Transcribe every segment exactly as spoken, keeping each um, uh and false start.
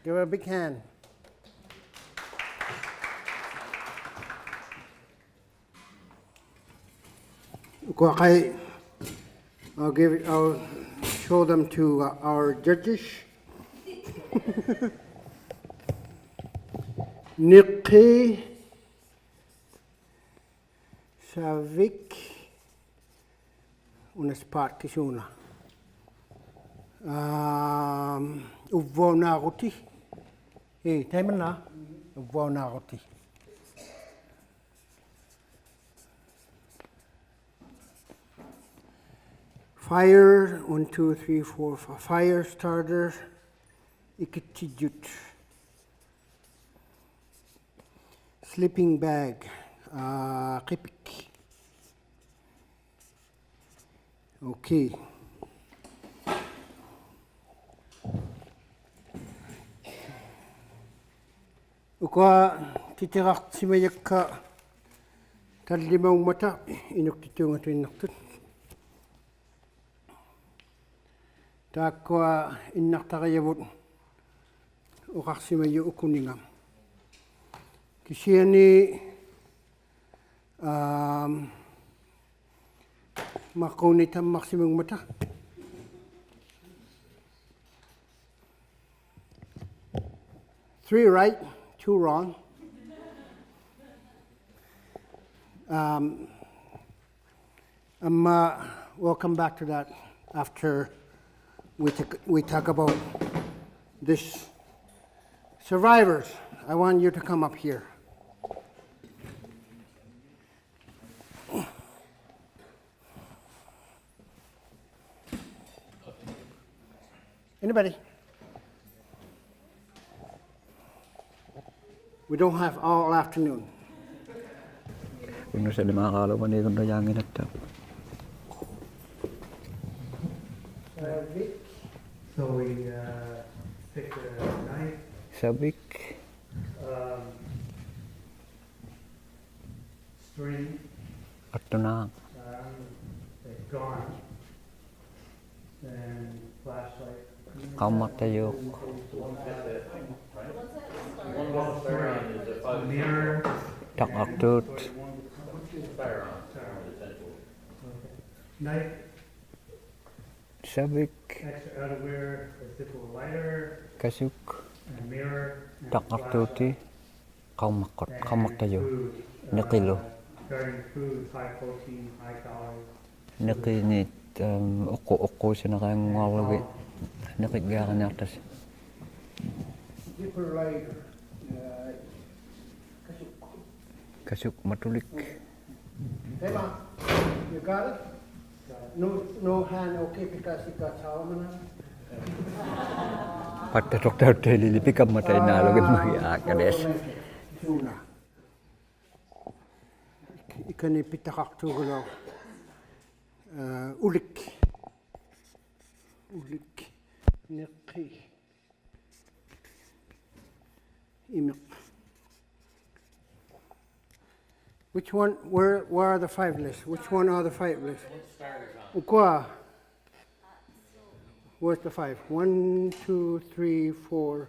Give a big hand. Okay, I'll give, I'll show them to, uh, our judges. Niqi, Savik, una spot kisuuna. Um, Uvvaunaaruti. Hey, taimana. Uvvaunaaruti. Fire, one, two, three, four, five. Fire starter, ikitijut. Sleeping bag, uh, qipik. Okay. Ukua titiraqsimajakka tallimaungmata inuktittuungatuinnaqtut. Taakkua innaqtarijavut uqaqsimajut ukuninga. Kisiani, um, maquunit tammaqsimaungmata. Three right, two wrong. Um, um, uh, we'll come back to that after we, take, we talk about this. Survivors, I want you to come up here. Anybody? We don't have all afternoon. Unnusalimaqaluumanik unnujaanginnatta. So we, uh, picked a knife. Savik. Um, string. Attunaq. Um, a gun. And flashlight. Qaumaqtajuq. Mirror. Taqaqtuut. Knife. Savik. Extra outerwear, a zipper lighter. Kasuk. And mirror. And taqaqtuuti. Flashlight. Qaumaqqat, qaummaqtajuq. Niqilu. Niqiinit, um, uqu-, uqquusinariannguarlugit niqiggiaraniaqtasi. Kasuk matulik. Emma, you got it? No, no hand, okay, because you got Solomon on. Pattatuqtauttailili pikammata inaalugimmagiaq, aa, kaleas. Suuna. Ikani pitaqaqtuugulauq. Uh, ulik. Ulik. Niqi. Imiq. Which one, where, where are the five lists? Which one are the five lists? Ukua. Where's the five? One, two, three, four,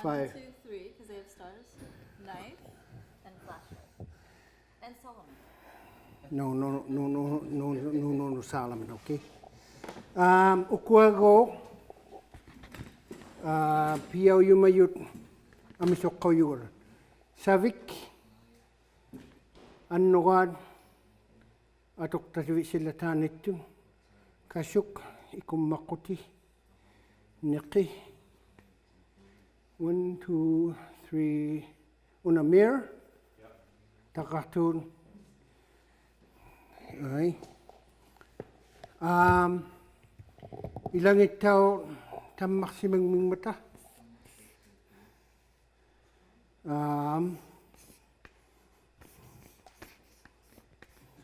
five. So, one, two, three, 'cause they have stars. Knife and flashlight. And Solomon. No, no, no, Solomon, okay. Um, ukuaguuq, uh, piaujumajut, amisuqqaujugaluit. Savik, annugaat, atuqtasivisilataanittut, kasuk, ikummaqquti, niqi, one, two, three, una mirror, taqaqtuut. Ai. Um, ilangit tau tammaqsimangmingmata. Um,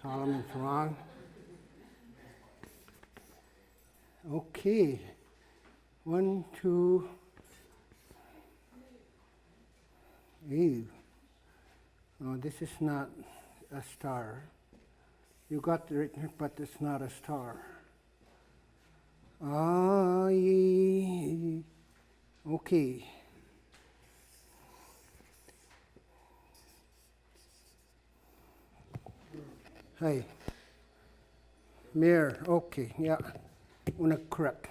Solomon's wrong. Okay. One, two. Ew. No, this is not a star. You got it, but it's not a star. Ai, okay. Hey. Mirror, okay, yeah. Una correct.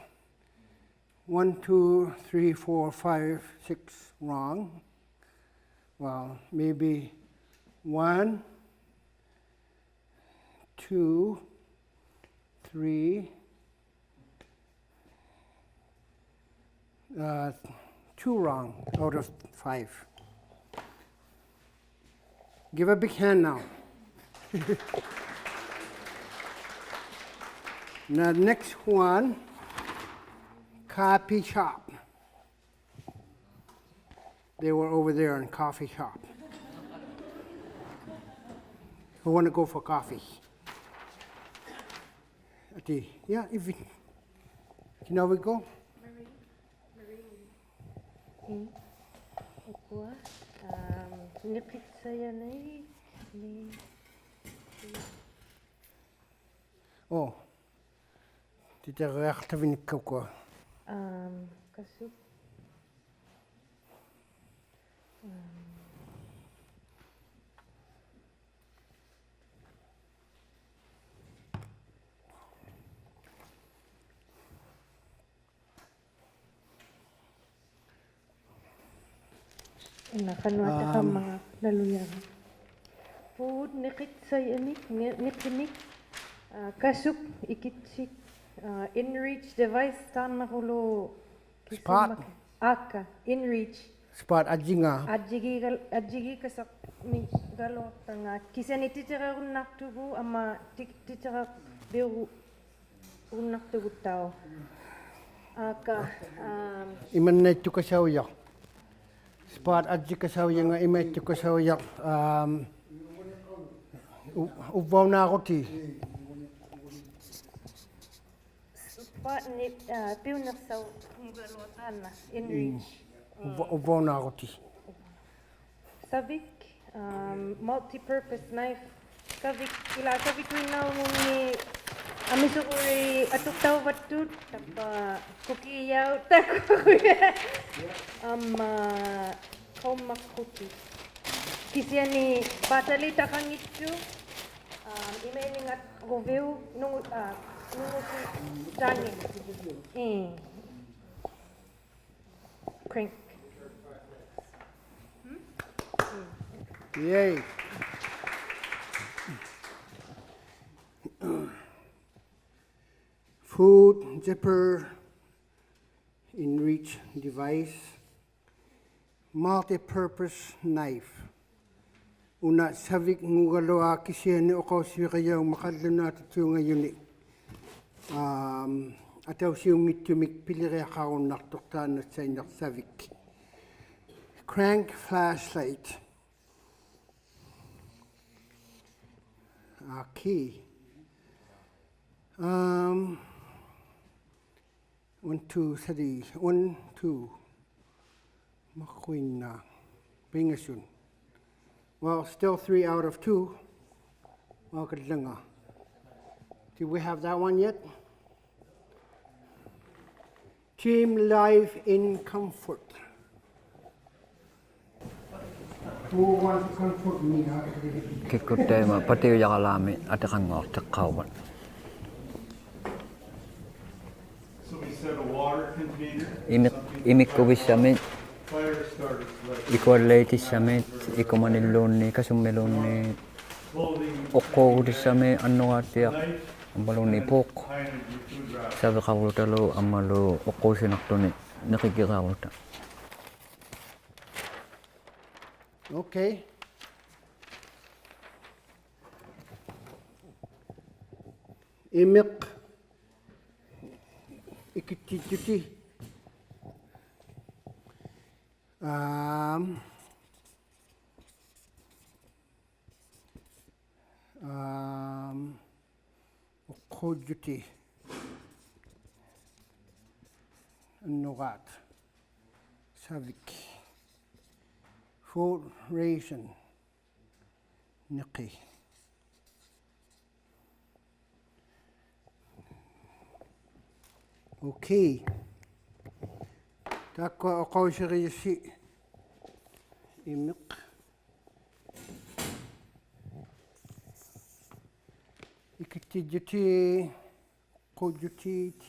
One, two, three, four, five, six, wrong. Well, maybe one, two, three, uh, two wrong out of five. Give a big hand now. Now, next one, coffee shop. They were over there in coffee shop. Who wanna go for coffee? Ati, yeah, if you, can we go? Marie, Marie. Mm. Ukua, um, niqitsayanik, ni-, Oh. Titiriaqtavinik ukua. Um, kasuk. Um, Una qanuq atiqamanga naluyara. Food, niqitsayanik, ni-, niqinik, aa, kasuk, ikitsik, aa, inReach device, taannarulu Spot. Kisumaka. Aka, inReach. Spot ajjinga. Ajjigigal-, ajjigikasaqmigaluaqtanga. Kisiani titirirunnaqtugut, amma ti-, titirirunnaqtugut tau. Aka, um, imannaittukasaujaq. Spot ajjikasaujanga imaittukasaujaq, um, u-, uvvaunaaruti. Spot ni, uh, piunniqsaugaluaqtanga, inReach. Mm. Uvva-, uvvaunaaruti. Savik, um, multi-purpose knife. Savik, ila savikuinnaungunni amisururi atuqtauvattut, tapa kukijaut, takuya. Amma, qaumaqqutit. Kisiani paatalitaqanngittuq, um, imainingat ruviu, nungu-, uh, nungusi tani. Mm. Crank. Yay. Food zipper, inReach device, multi-purpose knife. Una savikngugaluaq kisiani uqausivirijaungmaqallunatituungajuni. Um, atausiunngittumik piliriaqarunnaqtuq taanna sainaq savik. Crank flashlight. Okay. Um, One, two, three. One, two. Makuinna. Pingasun. Well, still three out of two. Well, good langa. Did we have that one yet? Team life in comfort. Who wants to comfort me? Kikkut taima patiujaqalaami atiqannguaqtiqqauvat. Imik-, imikkuvissamit, ikualaitissamit, ikumanilluunniit, kasummiluunniit, uqquugutissamit, annugaatiaq, ammaluunniit puuq, saviqarlutalu, ammalu uqquusinaqtuni niqiggiqarluta. Okay. Imiq ikittijuti. Um, um, uqquujuti. Annugaat. Savik. Food ration. Niqi. Okay. Taakkua uqausirijussi. Imiq. Ikittijutit, qujjutit,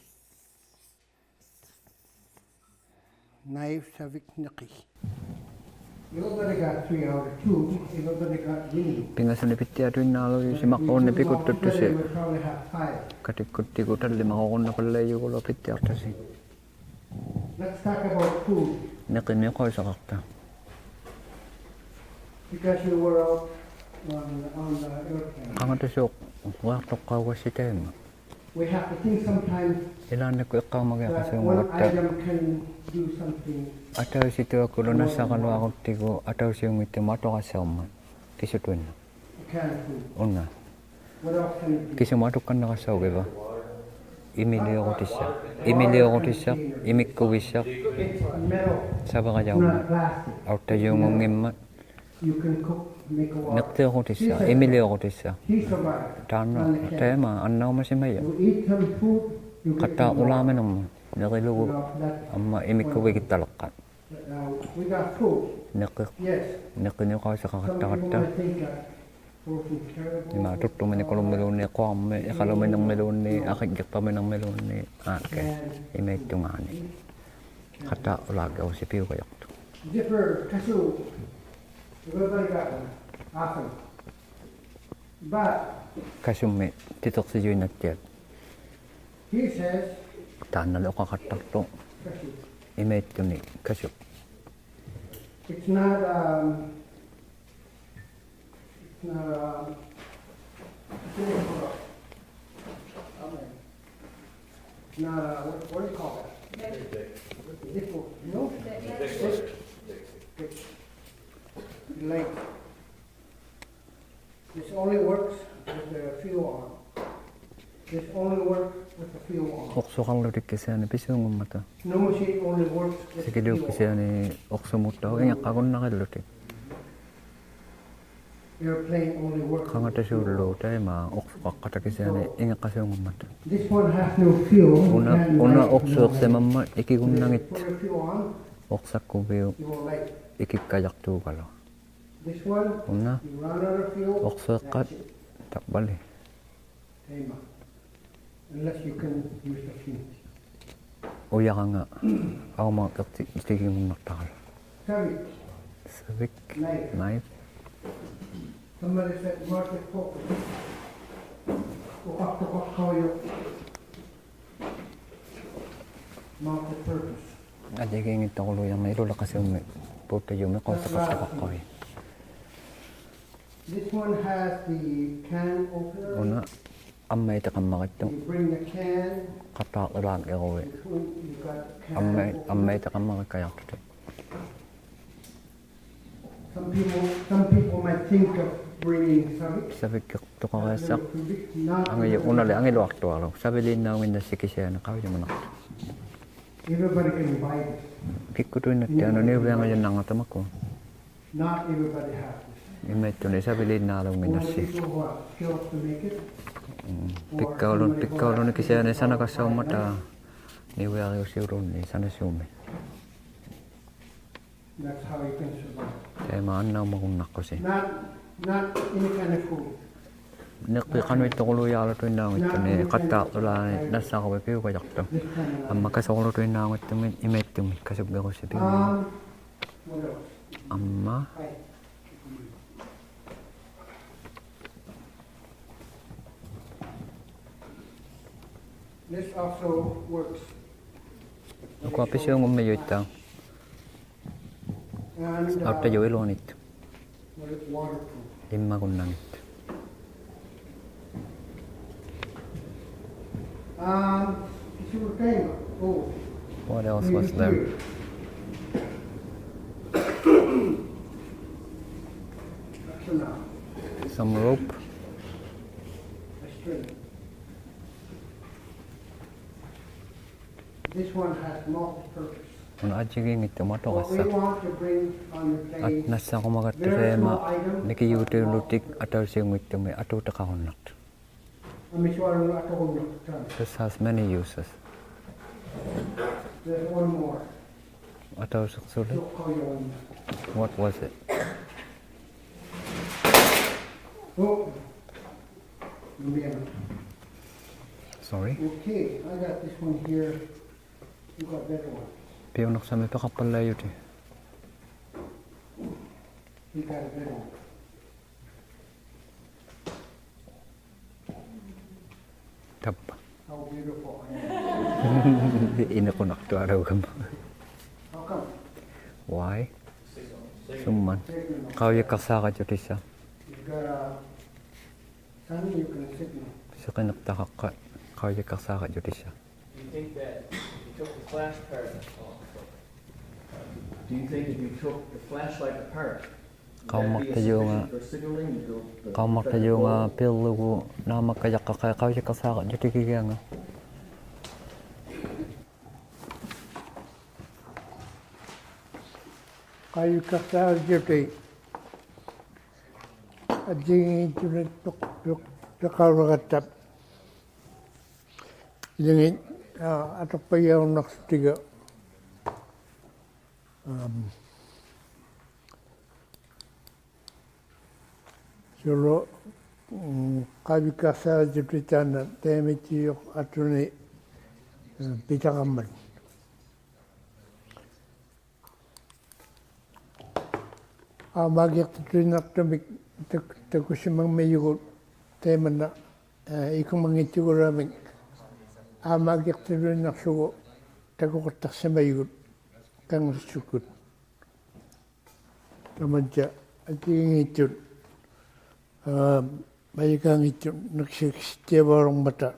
knife, savik, niqi. Everybody got three out of two. Everybody got window. Pingasuni pittiatuinnaalujusi, maqquunni pikuttusi. Probably have five. Katikkuttigu tallimaqarunnaqallaijugulu pittiaqtasi. Let's talk about food. Niqimik uqausaqaqta. Because you were out on, on the airplane. Qangatasuuqqujartuqqaugassi taima. We have to think sometimes. Ilaannikkut iqqaumagiaqasuungagatta. That one item can do something. Atausituakulu nassaraluaruttigu atausiunngittumik atuqassaummat. Kisutuinnaq. Una. Kisumut atukkannaqassaugiva? Imiliurutissaq. Imiliurutissaq, imikkuvissaq. Savirajaummat. Auttajuunngunngimmat. Niqqiurutissaq, imiliurutissaq. Taanna, taima annaumasimajuq. Qattaarulaarminirmat. Nirilugu. Amma imikkuvigittalaqqat. Niqi, niqiniuqausaqaqattaratta. Ima tuttuminikulummiluunniit, quarmi, iqaluminirmiluunniit, aqiggiqpaminirmiluunniit, aakke, imaittungaani. Qattaarulaaqqirusi piugajaqtuq. Kasummi titiqsijuinnattiat. Taannali uqaqattartuq. Imaittuni kasup. It's not, um, it's not, um, it's not, uh, what, what do you call that? Difficult, no? It's late. This only works with the fuel on. This only works with the fuel on. Uqsuqarlutik kisiani pisuungummata. No machine only works with the fuel on. Sikiliuk kisiani uqsumuttauq ingiqqagunnarillutik. Airplane only works with the fuel on. Qangatasuullu taima uqsuqaqqata kisiani ingiqqasuungummata. This one has no fuel. Una, una uqsuuqsimammat ikigunnangit. Put the fuel on, uqsakkuviuq, you will late. Ikikkajaqtuugaluaq. Una uqsuiqqat, tappali. Ujaranga aumaqqiqti-, tigingunnaqtaraluaq. Savik. Knife. Multi-purpose. Ajigiinngittorulujarmat iluliqasiummi puuttajuummi uqausaqaqtaqaqquhi. This one has the can opener. Una ammaitiqammarittuq. You bring the can. Qattaarulaaqqiruit. You put, you got the can opener. Amma, ammaitiqammarikkajaqtutit. Some people, some people might think of bringing savik. Savikkiqtuqariassaq. Angiju-, unali angiluaqtualu. Saviliinnaunginnassi kisiani qaujimunaqtuq. Everybody can buy this. Kikkutuinnattiaq una niuviangajunnarngat tamakkua. Not everybody has this. Imaittuni saviliinnaalunnginnassi. Only people who are skilled to make it. Mm. Pikkaulun-, pikkauluni kisiani sanakassaummata niuviariusiuluunniit sanasuummi. That's how you can survive. Taima annaumagunnaqqusi. Not, not any kind of food. Niqi qanuitturulujaarlutuinnaunngittunik qattaarulaani nassaruit piugajaqtuq. Amma kasurulutuinnaunngittumik imaittumi kasuggirusi piugajaqtuq. Um, what else? Amma. Hi. This also works. Ukua pisuungummijuittauq. And, uh, auttajuuq iluanittuq. Waterproof. Immagunnangittuq. Um, it's your time. Oh. What else was there? Some rope. A string. This one has multi-purpose. Una ajigiinngittumik atuqassaq. What we want to bring on the plane, nassarumagatta very small item, nikijuutiulutik atausiunngittumik atuutiqarunnaqtuq. This has many uses. There's one more. Atausiq suli. What was it? Oh. Sorry. Okay, I got this one here. You got better one. Piunaqsamik piqaqpallaajutit. You got a better one. Tappa. How beautiful I am. Iniqunaqtuaraugama. How come? Why? Summan. Qaujikkaqsaaqajjutissa. You got a Siqiniqtaqaqqa qaujikkaqsaaqajjutissa. Do you think that if you took the flash card, do you think if you took the flashlight apart, would that be a sufficient for signaling? Qaumaqtajuunga, qaumaqtajuunga pillugu naammakkajaqqaqqai qaujikkaqsaaqajjutigigianga. Qaujikkaqsaaqajjuti ajjigiinngittunik piq-, piq-, piqauliratta. Ilangit, aa, atuqpagiarunnaqsutiga. Am, sulu, mm, qaujikkaqsaaqajjuti taanna taimattijuq atuni, eh, pitaqammat. Aamaagiqtituinnaqtumik tak-, takusimangmajugut taimanna, aa, ikumanngittugulamik aamaagiqtituinnaqługu takuquttaqsimajugut kangassukkut. Tamajja ajjigiinngittut, aa, majikanngittunik naksisittiavaurungmata.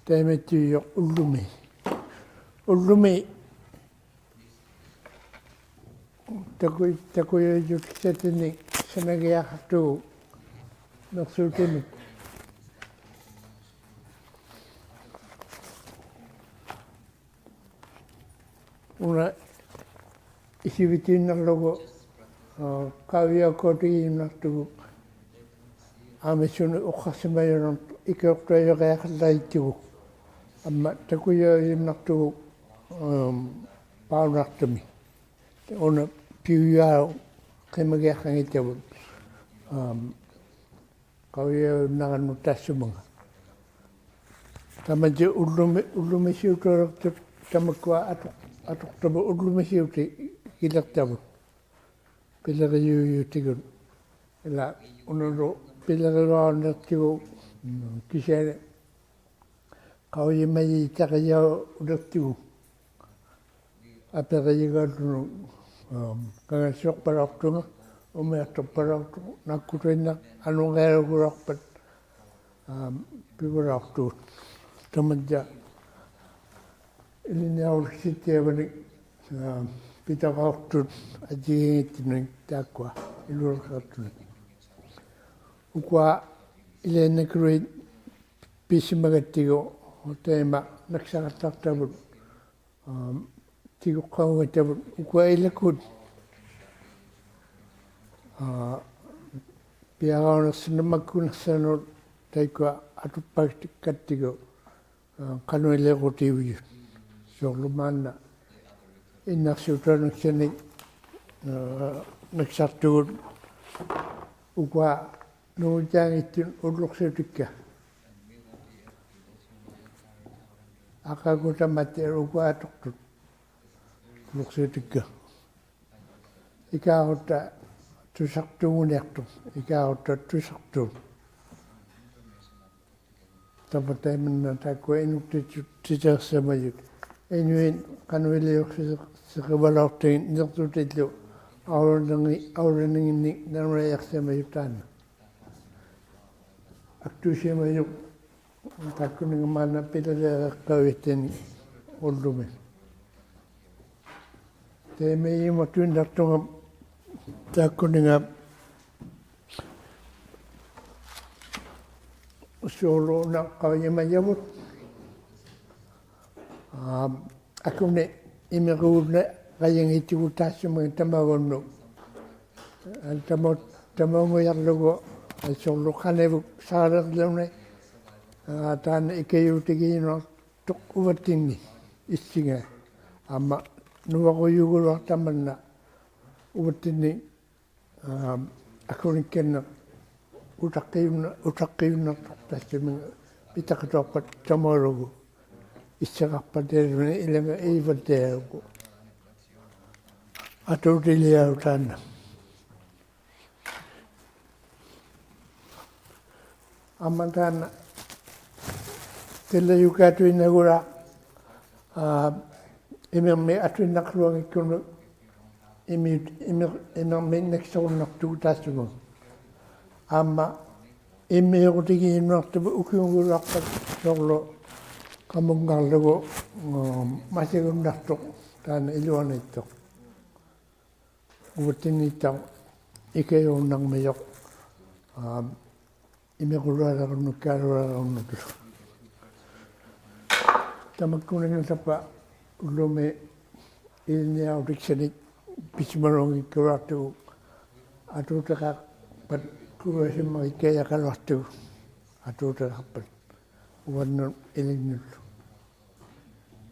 Taimattijuq ullumi. Ullumi taku-, takujujutiksatinnik sanagiaqaqtuq niqsuutimik. Una isivitiinnarlugu, aa, qaujiakkuutigiinnaqtugut aamisunik uqqaqsimajunaqtuq ikiuqtuajuqiaqallaittugut. Amma takujujunnaqtugut, am, paunaqtumi. Una piujuaq qimagiaqanngitavut. Am, Qaujijunnaqannut tassumanga. Tamajja ullumi, ullumisiutualiqtut tamakkua atuq-, atuqtavut ullumisiutigiliqtavut. Pilirijujutigut. Ilaa unalu pilirivaarniqtigu, mm, kisiani qaujimajittarijaulirtigu. Apirijigalugu, am, kangassuuqpalauqtunga, umiaqtuqpalauqtunga, nakkutuinnaq, anungialugulauqpat, am, pivalauqtugut. Tamajja ilinniaruliksittiavanik, am, pitaqauqtut ajjigiinngittunik taakkua iluliqaqtunik. Ukua iliannakulugit pisimagattiguq taima naksaqattaqtavut, am, tiguqqaungitavut ukua ilakkut, aa, piarauniqsanut makuniqsanut taikkua atuqpaktikkattigu, aa, qanuiliirutivujut. Suurlu maanna innaqsiutuaniksanik, aa, naksaqtugut ukua nungujjaanngittut ulluqsiutikka. Aqagu tamatta ukua atuqtut ulluqsiutikka. Ikaarutta tusaqtuunguniaqtuq, ikaarutta tusaqtuut. Tama taimanna taakkua inuktitut titiqsimajut. Inuit qanuiliuqsiqivalauqtungit niqsutillu aulaningi-, aulaninginnik nanulaiqsimajut taanna. Aktuqsimajuq taakkuninga maanna piliriiqaujattinik ullumi. Taimaijummatuinnaqtunga taakkuninga suurlu una qaujimajavut. Am, akuni imiruunni qajanngittugut tassuma tamaunnut. An tama-, tamaungujarlugu, aa, suurlu qanivuk saarlirluni, aa, taanna ikajuutigiinnaqtuq uvattinni issinga. Amma nuvarujuguluaq tamanna uvattinni, am, ᐊᑯᓂᒃᑲᓐᓂᖅ ᐅᑕᖅᑭᔪᓐᓇ-, ᐅᑕᖅᑭᔪᓐᓇᖅᑐᖅ ᑕᓯᒥᖓ ᐱᑕᖃᑐᐊᖅᐸᑦ ᑕᒪᐅᓗᒍ. ᐃᒃᓯᖃᖅᐸᑦ ᑕᐃᓐᓇ ᐃᓚᖓ ᐃᕙᓪᑎᐊᓗᒍ. ᐊᑑᑎᓕᐊᓗᒃ ᑖᓐᓇ. ᐊᒻᒪ ᑖᓐᓇ ᑎᓚᔪᑳᑐᐃᓐᓇᒍᓚ, ᐋ, ᐃᒥᕐᒥᒃ ᐊᑐᐃᓐᓇᖅᓗᐊᙱᒃᑯᓐᓄᑦ ᐃᒥ-, ᐃᒥ-, ᐃᒥᕐᒥᒃ ᓇᒃᓴᕈᓐᓇᖅᑐᒍᑦ ᑖᔅᓱᒧᑦ. ᐊᒻᒪ ᐃᒻᒥᔪᖁᑎᒋᔪᓐᓇᖅᑕᕗᑦ ᐅᑭᐅᖑᓗᐊᖅᐸᑦ ᓲᕐᓗ ᖃᒧᙵᕐᓗᒍ, ᒻ, ᒪᓯᒍᓐᓇᖅᑐᖅ ᑖᓐᓇ ᐃᓗᐊᓃᑦᑐᖅ. ᐅᕙᑦᑎᓐᓂᑦᑕᐅᖅ ᐃᑲᔫᓐᓇᕐᒥᔪᖅ, ᐋ, ᐃᒥᕈᓗᐊᓕᕈᓐᓄᒃᑳᓗᐊᓕᕈᓐᓄᒃ. ᑕᒪᒃᑯᓂᖓ ᑕᕝᕙ ᐅᓪᓗᒥ ᐃᓕᓐᓂᐊᕈᑎᒃᓴᓂᒃ ᐱᓯᒪᓗᐊᙱᒃᑲᓗᐊᖅᑐᒍᑦ ᐊᑑᑎᖃᖅᐸᑦ ᑯᓗᐊᓯᒪᒋᒃᑲᔭᖃᓗᐊᖅᑐᒍᑦ ᐊᑑᑎᖃᖅᐸᑦ ᐅᕙᓐᓄᑦ ᐃᓕᓐᓄᓪᓗ.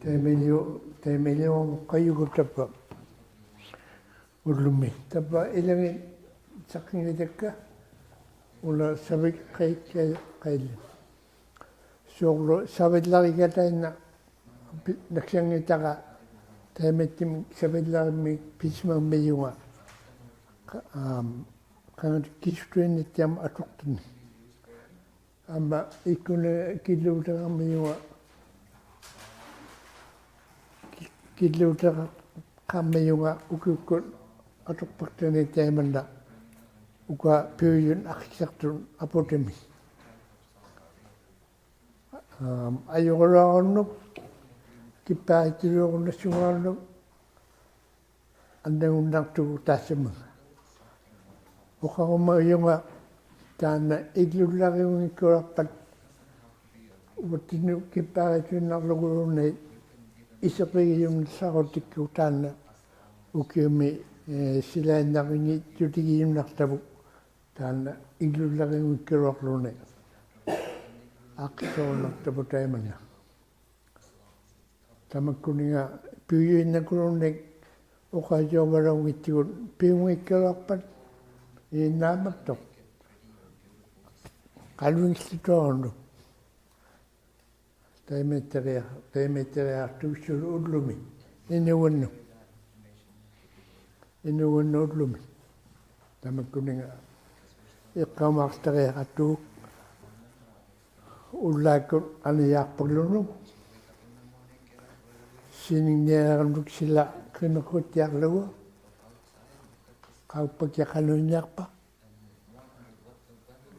ᑕᐃᒪᐃᓕᐅ-, ᑕᐃᒪᐃᓕᐅᖑᖃᔪᒍᑦ ᑕᕝᕙ ᐅᓪᓗᒥ. ᑕᕝᕙ ᐃᓚᖏᑦ ᓴᖅᑭᙱᑕᒃᑲ ᐅᓇ ᓴᕕᒃ ᖃᐃ-, ᖃᐃ-, ᖃᐃᓪᓕ. ᓲᕐᓗ ᓴᕕᓪᓚᕆᒐ ᑕᐃᓐᓇ ᐱ-, ᓇᒃᓴᙱᑕᕋ ᑕᐃᒪᐃᑦᑐᒥᒃ ᓴᕕᓪᓚᕆᒻᒥᒃ ᐱᓯᒪᒻᒥᔪᖓ ᖃ-, ᐋᒻ, ᖃᖓᑦ ᑭᓱᑐᐃᓐᓇᑦᑎᐊᒻᒪᑦ ᐊᑐᖅᑐᓂ. ᐊᒻᒪ ᐃᒃᑯᓇ ᑭᓪᓗᑕᖃᕐᒥᔪᖓ, ᑭ-, ᑭᓪᓗᑕᖃᕐᒥᔪᖓ ᐅᑭᐅᒃᑯᑦ ᐊᑐᖅᐸᒃᑕᓂ ᑕᐃᒪᓐᓇ ᐅᑯᐊ ᐱᐅᔪᑦ ᐊᕿᒃᓴᖅᑐᑦ ᐊᐳᑎᒥᒃ. ᐋᒻ, ᐊᔪᕈᓗᐊᕈᓐᓄᒃ, ᑭᑉᐹᕆᑦᑐᓗᐊᕈᓐᓇᓱᖓᕈᓐᓄᒃ, ᐊᓐᓇᒍᓐᓇᖅᑐᒍᑦ ᑖᔅᓱᒧᑦ. ᐅᖃᕈᒪᔪᖓ ᑖᓐᓇ ᐃᒡᓗᓪᓚᕆᐅᙱᒃᑲᓗᐊᖅᐸᑦ ᐅᕙᑦᑎᓐᓄᑦ ᑭᑉᐹᕆᑐᐃᓐᓇᕐᓗᒍᓘᓐᓃᑦ ᐃᓯᕐᕕᒋᔪᓐᓇᓱᒃᑎᒃᑯᑦ ᑖᓐᓇ ᐅᑭᐅᒥ, ᐄ, ᓯᓚᐃᓐᓇᕆᙱᑦᑐᑎᒋᔪᓐᓇᖅᑕᕗᑦ ᑖᓐᓇ ᐃᒡᓗᓪᓚᕆᐅᙱᒃᑲᓗᐊᕐᓗᓂ ᐊᖅᑭᓴᐅᓐᓇᖅᑕᕗᑦ ᑕᐃᒪᓐᓇ. ᑕᒪᒃᑯᓂᖓ ᐱᐅᔪᐃᓐᓇᑯᓘᓐᓃᑦ ᐅᖃᓚᐅᕙᓚᐅᙱᑦᑐᒍᑦ ᐱᐅᙱᒃᑲᓗᐊᖅᐸᑦ ᐄ ᓈᒻᒪᒃᑐᖅ. ᖃᓗᐃᖕᓯᑐᐊᕈᓐᓄᒃ. ᑕᐃᒪᐃᑦᑕᕆᐊ-, ᑕᐃᒪᐃᑦᑕᕆᐊᖅᑐᒃᓱᓗ ᐅᓪᓗᒥ. ᐃᓅᖓᓐᓄᑦ. ᐃᓅᖓᓐᓄᑦ ᐅᓪᓗᒥ. ᑕᒪᒃᑯᓂᖓ ᐃᖅᑲᐅᒪᖅᑕᕆᐊᖃᑦᑐᒍᑦ ᐅᓪᓛᒃᑯᑦ ᐊᓂᔮᖅᐸᒃᖢᓄᒃ. ᓯᓂᖕᓂᐊᕋᓐᓄᒃ ᓯᓚ ᕿᒥᖁᑦᑎᐊᕐᓗᒍ. ᖃᐅᑉᐸᒃᑭᐊᖅ ᖃᓄᐃᓐᓂᐊᖅᐸ.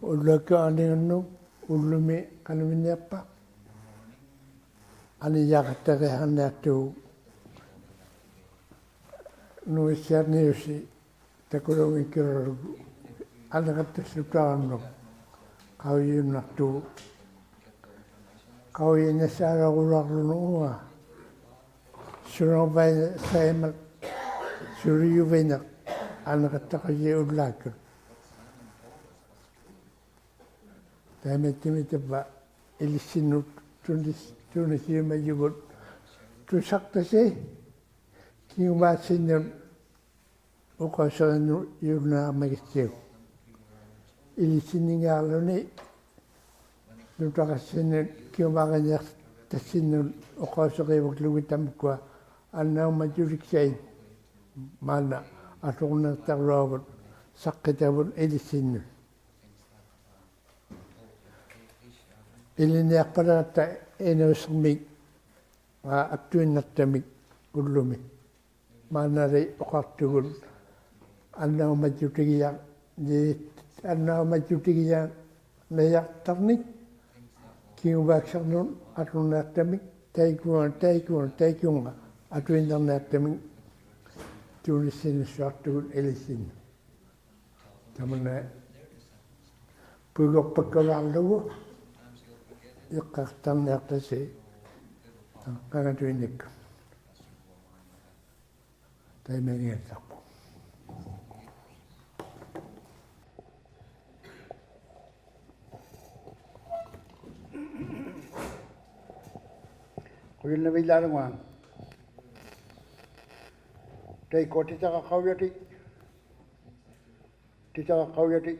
ᐅᓪᓛᒃᑯᑦ ᐊᓂᖓᓐᓄᒃ, ᐅᓪᓗᒥ ᖃᓄᐃᓐᓂᐊᖅᐸ. ᐊᓂᔮᖃᑦᑕᕆᐊᕐᓂᐊᖅᑐᒍᑦ ᓄᐃᑦᓯᐊᕐᓂᐅᓯ ᑕᑯᓚᐅᙱᒃᑲᓗᐊᕐᓗᒍ ᐊᓂᖃᑦᑕᖅᓱᑕᕋᓐᓄᒃ ᖃᐅᔨᔪᓐᓇᖅᑐᒍᑦ. ᖃᐅᔨᓇᓵᓚᐅᕈᓗᐊᕐᓗᓄᒃ ᐅᕙ. ᓱᓚᐅᕙᐃᓐᓇᓴᐃᒻᒪᑦ ᓱᓕᔪᕕᓐᓇᖅ ᐊᓂᖃᑦᑕᖁᔨ ᐅᓪᓛᒃᑯᑦ. ᑕᐃᒪᐃᑦᑐᒥᒃ ᑕᕝᕙ ᐃᓕᔅᓯᓐᓄᑦ ᑐᓂᓯ-, ᑐᓂᓯᔪᒪᔪᒍᑦ ᑐᓴᖅᑕᓯ ᑭᐅᒪᔅᓯᓐᓄᑦ ᐅᖃᐅᓯᕆᓐᓇᕐᒪᒋᑦᓯᐅᒃ. ᐃᓕᔅᓯᓐᓂᙶᕐᓗᓂ ᓄᑕᖅᑲᔅᓯᓐᓄᑦ ᑭᐅᒪᕆᓂᐊᖅᑕᔅᓯᓐᓄᑦ ᐅᖃᐅᓯᕆᕙᒃᖢᒋᑦ ᑕᒪᒃᑯᐊ ᐊᓐᓇᐅᒪᔾᔪᑎᒃᓴᐃᑦ ᒫᓐᓇ ᐊᑐᕐᓂᖅᑕᕐᓗᐊᕗᑦ ᓴᖅᑭᑕᕗᑦ ᐃᓕᔅᓯᓐᓄᑦ. ᐃᓕᓐᓂᐊᖅᐸᓚᖓᑦᑕ ᐃᓅᓯᕐᒥᒃ, ᐋ, ᐊᒃᑐᐃᓐᓇᖅᑕᒥᒃ ᐅᓪᓗᒥ. ᒫᓐᓇᓕ ᐅᖃᖅᑐᒍᑦ ᐊᓐᓇᐅᒪᔾᔪᑎᒋᔭ-, ᓂ-, ᐊᓐᓇᐅᒪᔾᔪᑎᒋᔭᕐᓂᐊᖅᑕᕐᓂᒃ ᑭᐅᒪᒃᓴᕐᓄᑦ ᐊᑐᕐᓂᐊᖅᑕᒥᒃ ᑕᐃᑯᓐ-, ᑕᐃᑯᓐ-, ᑕᐃᑯᖓ ᐊᑐᐃᓐᓇᕐᓂᐊᖅᑕᒥᒃ ᑐᓂᓯᓐᓂᓱᐊᖅᑐᒍᑦ ᐃᓕᔅᓯᓐ. ᑕᒪᓐᓇ ᐳᐃᒍᖅᐸᒃᑲᓗᐊᕐᓗᒍ ᐃᖅᑲᖅᑕᕐᓂᐊᖅᑕᓯ ᖃᖓᑐᐃᓐᓇᒃᑯᑦ. ᑕᐃᒪᐃᓕᖓᓴᖅᐳᖅ. ᖁᔭᓐᓇᕕᓪᓚᓗᖓ. ᑕᐃᒃᑯᐊ ᑎᑎᕋᖃᐅᔭᑎᑦ. Titaqaqaujatik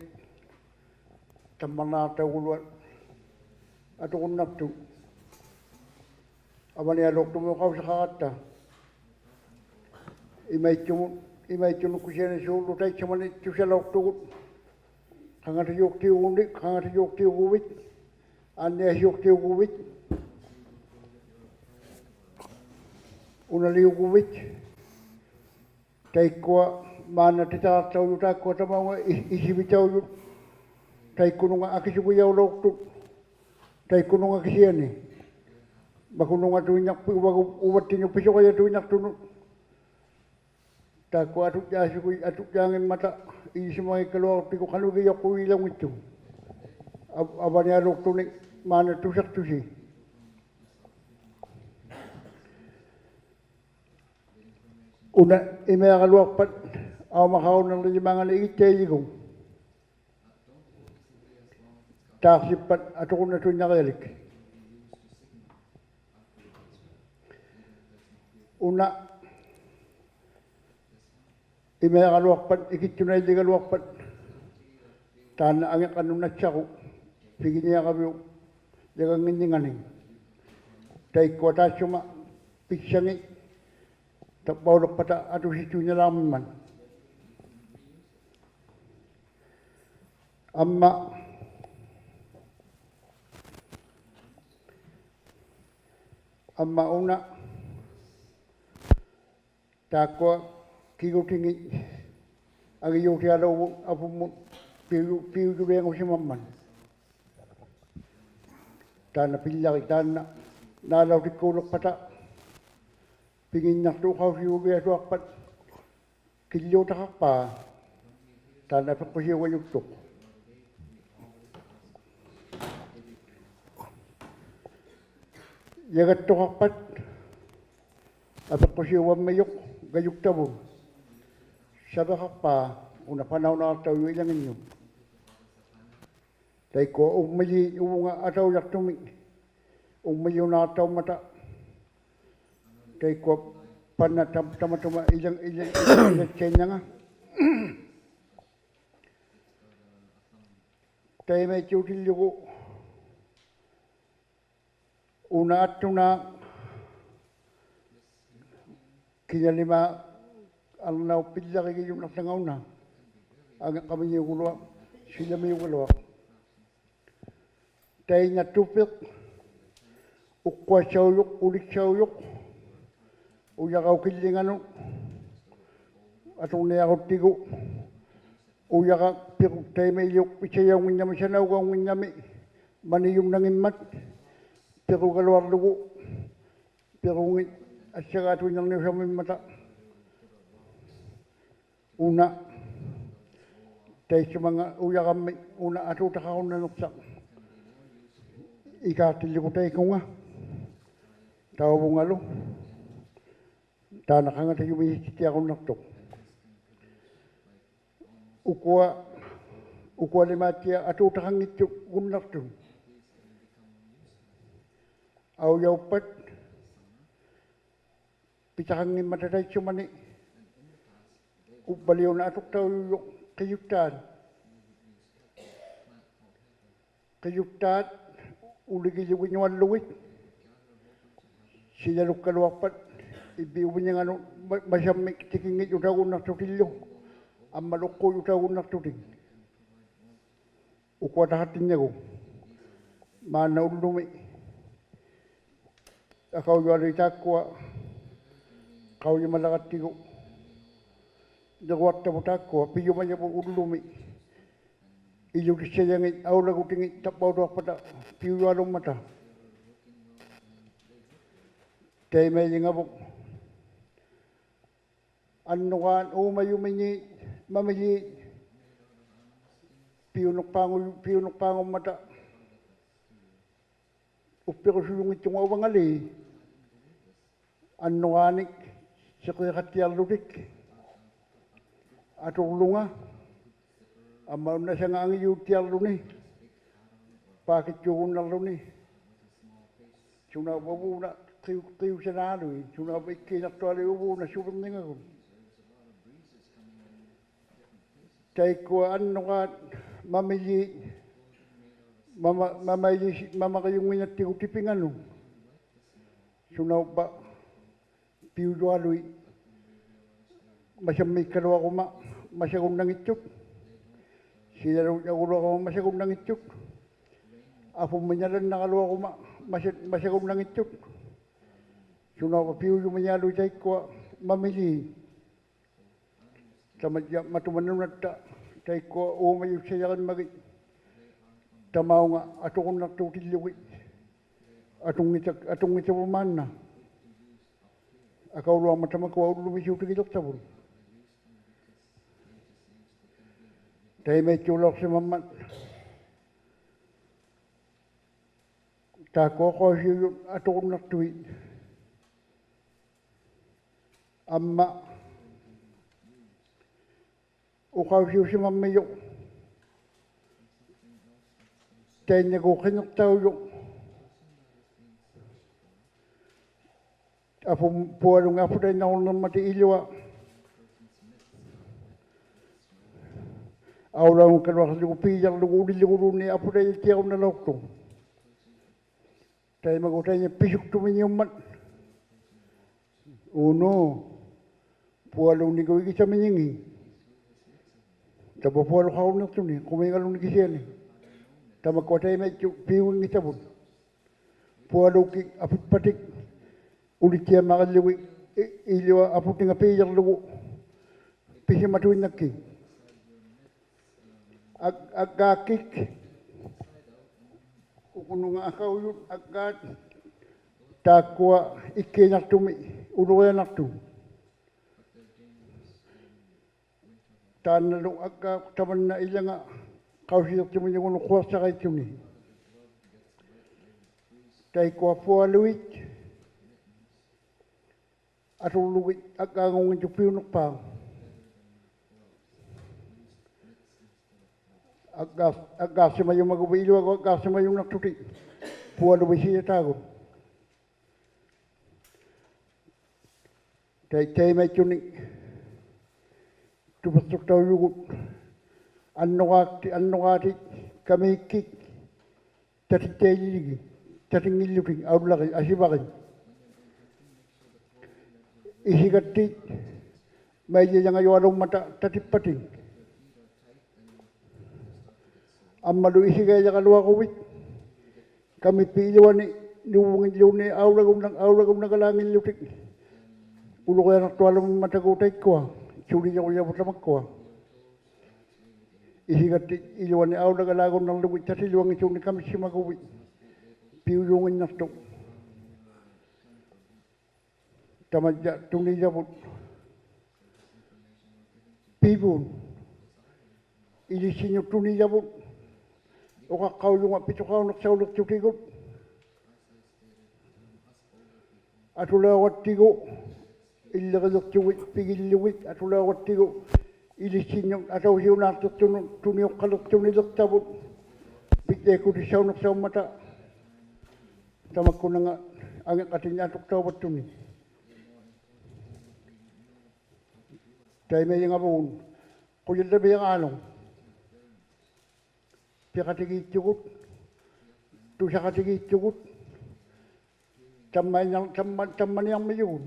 tammarnaaqtauguluat aturunnaqtut. Avanialuuqtumut qausaqaratta. Imaittumut, imaittunut kisiani suurlu taitsumani tusalauqtugut. Qangatajuuqtiugunik, qangatajuuqtiuguvit, aanniasiuqtiuguvit, unaliuguvit. Taikkua maanna titaqaqtaujuq taakkua tamaunga i-, isivitaujut. Taikkununga akisugijaulauqtut. Taikkununga kisiani. Makunungatuinnaqput uvagu-, uvattinut pisuqajatuinnaqtunut. Taakkua atujjaasugi, atujjaanngimmata ijisimangikkaluaqtigu qanuigijaquilaunngittut. Av-, avanialuuqtunik maanna tusaqtusi. Una imiaraluaqpat aumaqarunnarlijimaangani igittajijigu. Taaqsippat aturunnatuinnarialik. Una imiaraluaqpat ikittunailjigaluaqpat taanna angiqqannut nassaru piginiaraviuq jagannginninganik. Taikkua taassuma pissangit tavvauliqpata atusittuinnalaarmimmat. Amma, amma una taakkua kigutingit angijuutialaugut apummut piuju-, piujuliangusimammat. Taanna pillari taanna naalautikkuuliqpata piginnaqtuqausiuliatuaqpat killuutaqaqpaa taanna apiqqusiugajuttuq. Jagattuqaqpat apiqqusiuvammijuq gajuktavut. Saviqaqpaa una panaunaqtaujuq ilanginnut. Taikkua ungmijiit uvunga ataujaqtumik ungmijunaqtaummata. Taikkua panna tam-, tamatuma ilang-, ilang-, ilang-, ilangtainnanga. Taimaittuutillugu una attunaaq kinalimaaq arnaup pillarigijunaqłanga una. Angiqqamijiugaluaq, silamiugaluaq. Tainna tupiq, uqquassaujuq, uliksaujuq, ujaraup killinganut aturniaruttigu, ujaraq piruq taimailuk pitsajaunnginnami sanaugaunnginnami manijunnangimmat pirugaluarlugu, pirungit assagaatuinnarniusamimmata. Una taitsumanga ujarammik una atuutaqarunnaniqsaq ikaaqtillugu taikunga tauvungalu taanna qangatajumiittiarunnaqtuq. Ukua, ukualimaattiaq atuutaqanngittugunnaqtut. Aujauppat pitaqanngimmata taitsumani uvvaliuna atuqtaujuq qijuttaat. Qijuttaat uligijuginuallugit silalukkaluaqpat ivviuvinyanganut ma-, masammik tikinngijutaugunnaqtutillu amma luqquujutaugunnaqtutik. Ukuataqattinnaguk maanna ullumi akaujualuit taakkua qaujimalaqattigu niruaqtavut taakkua pijumajavut ullumi ilutissajangit aulagutingit tavvautuaqpata piujualummata. Taimaijingavuk annuraat uumajumijiit mamijiit piuniqpaangu-, piuniqpaangummata uppirusujunngittunga uvangali annuraanik siqiiqattiarlutik aturlunga amma unnasanga angijuuttiarluni paakittuugunnarluni. Sunauvva uvuuna qiu-, qiusanaaluit, sunauvva ikkiinaqtualuit uvuuna suvirningagut. Taikkua annuqaat mamijiit mama-, mamaijisi-, mamarijunngijattigu tipinganut. Sunauvva piujualuit masammiikkaluaruma masagunnanngitsut. Silalujaguluaruma masagunnanngitsut. Apummi nalannaraluaruma masa-, masagunnanngitsut. Sunauvva piujumijaluit taikkua mamijiit. Tamajja matuma nunatta taikkua uumajussajarimmagit tamaunga aturunnaqtuutillugit. Atunngita-, atunngitavut maanna. Akauluarmat tamakua ullumisiutigiliqtavut. Taimaittuulauqsimammat taakkua uqausiujut aturunnaqtuit. Amma uqausiusimammijuq tainnagu qiniqtaujuq. Apum pualunnga aputainnarunirmata ilua. Aulaunngikkaluaqłigu piijarlugu ulilluguluunniit aputaijattiarunnalauqtuq. Taimagu tainna pisuktuminiummat. Unu. Pualuunnigu igisaminingi. Tapa pualuqarunniqtuni, qumiingaluunniit kisiani. Tamakkua taimaittuq piuginngittavut. Pualuukkik aputpatik ulittiammarillugit i-, ilua aputinga piijarlugu pisimatuinnakkik. Ag-, aggaakkik ukununga akaujut aggaat taakkua ikkiinaqtumi ulurianaqtut. Taannalu aggaat tamanna ilanga qausiiqtuminigunut quaksaraittunik. Taikkua pualuit atullugit aggaangunngittut piuniqpaaq. Aggaaq-, aggaaqsimajumaguvit iluagu aggaaqsimajunnaqtutit pualuvit siijataagut. Tai-, taimaittunik tupiqtuqtaujugut annuqaakti-, annuqaatit kamiikkik tatittaililigit tatinngillutik aullarit asivarit. Isigattit maijajangajualummata tatippatit. Ammalu isigaijagaluaruvit kamippit iluani nuvvungilluunniit aulagunna-, aulagunnagalaanngillutik ulurianaqtualummatagu taikkua sulijurujavut tamakkua. Isigattit iluani aulagalaagunnarlugit tatiluanngittunik kamissimaguvit piujuunginnaqtuq. Tamajja tunijavut pivut. Ilissinnut tunijavut uqaqqaujunga pituqaunaqsauliqtutigut. Atulaugattigu illiriliqtugit pigillugit atulaugattigu ilissinnut atausiunaaqtiqtunut tuniuqqaliqtuniliqtavut pijjaikkutissauniqsaummata tamakkunanga angiqqatinni atuqtauvattuni. Taimajangavagut qujallamiaqaaluq. Piqatigiittugut, tusaqatigiittugut, tammainna-, tamma-, tammaniarmijugut.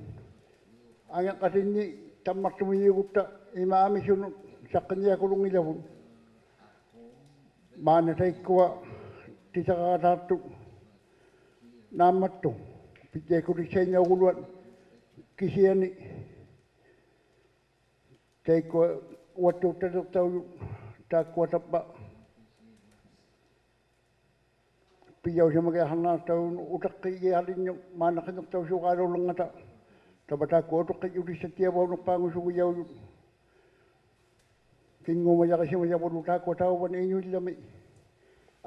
Angiqqatinni tammaqtumijugutta ima amisunut saqqinniakulunngillavut. Maanna taikkua tisaqaqataaqtut naammattuq pijjaikkutissainnauguluat kisiani. Taikkua uvattuuttaliqtaujut taakkua tavva pijausimagiaqarniqtaujunut utaqqigiaqalinnut maanna qiniqtausiuqaaluulirngata. Tavva taakkua utuqqijjutissattiavauniqpaangusugijaujut. Kinguumajarisimajavulut taakkua tauvani inuillami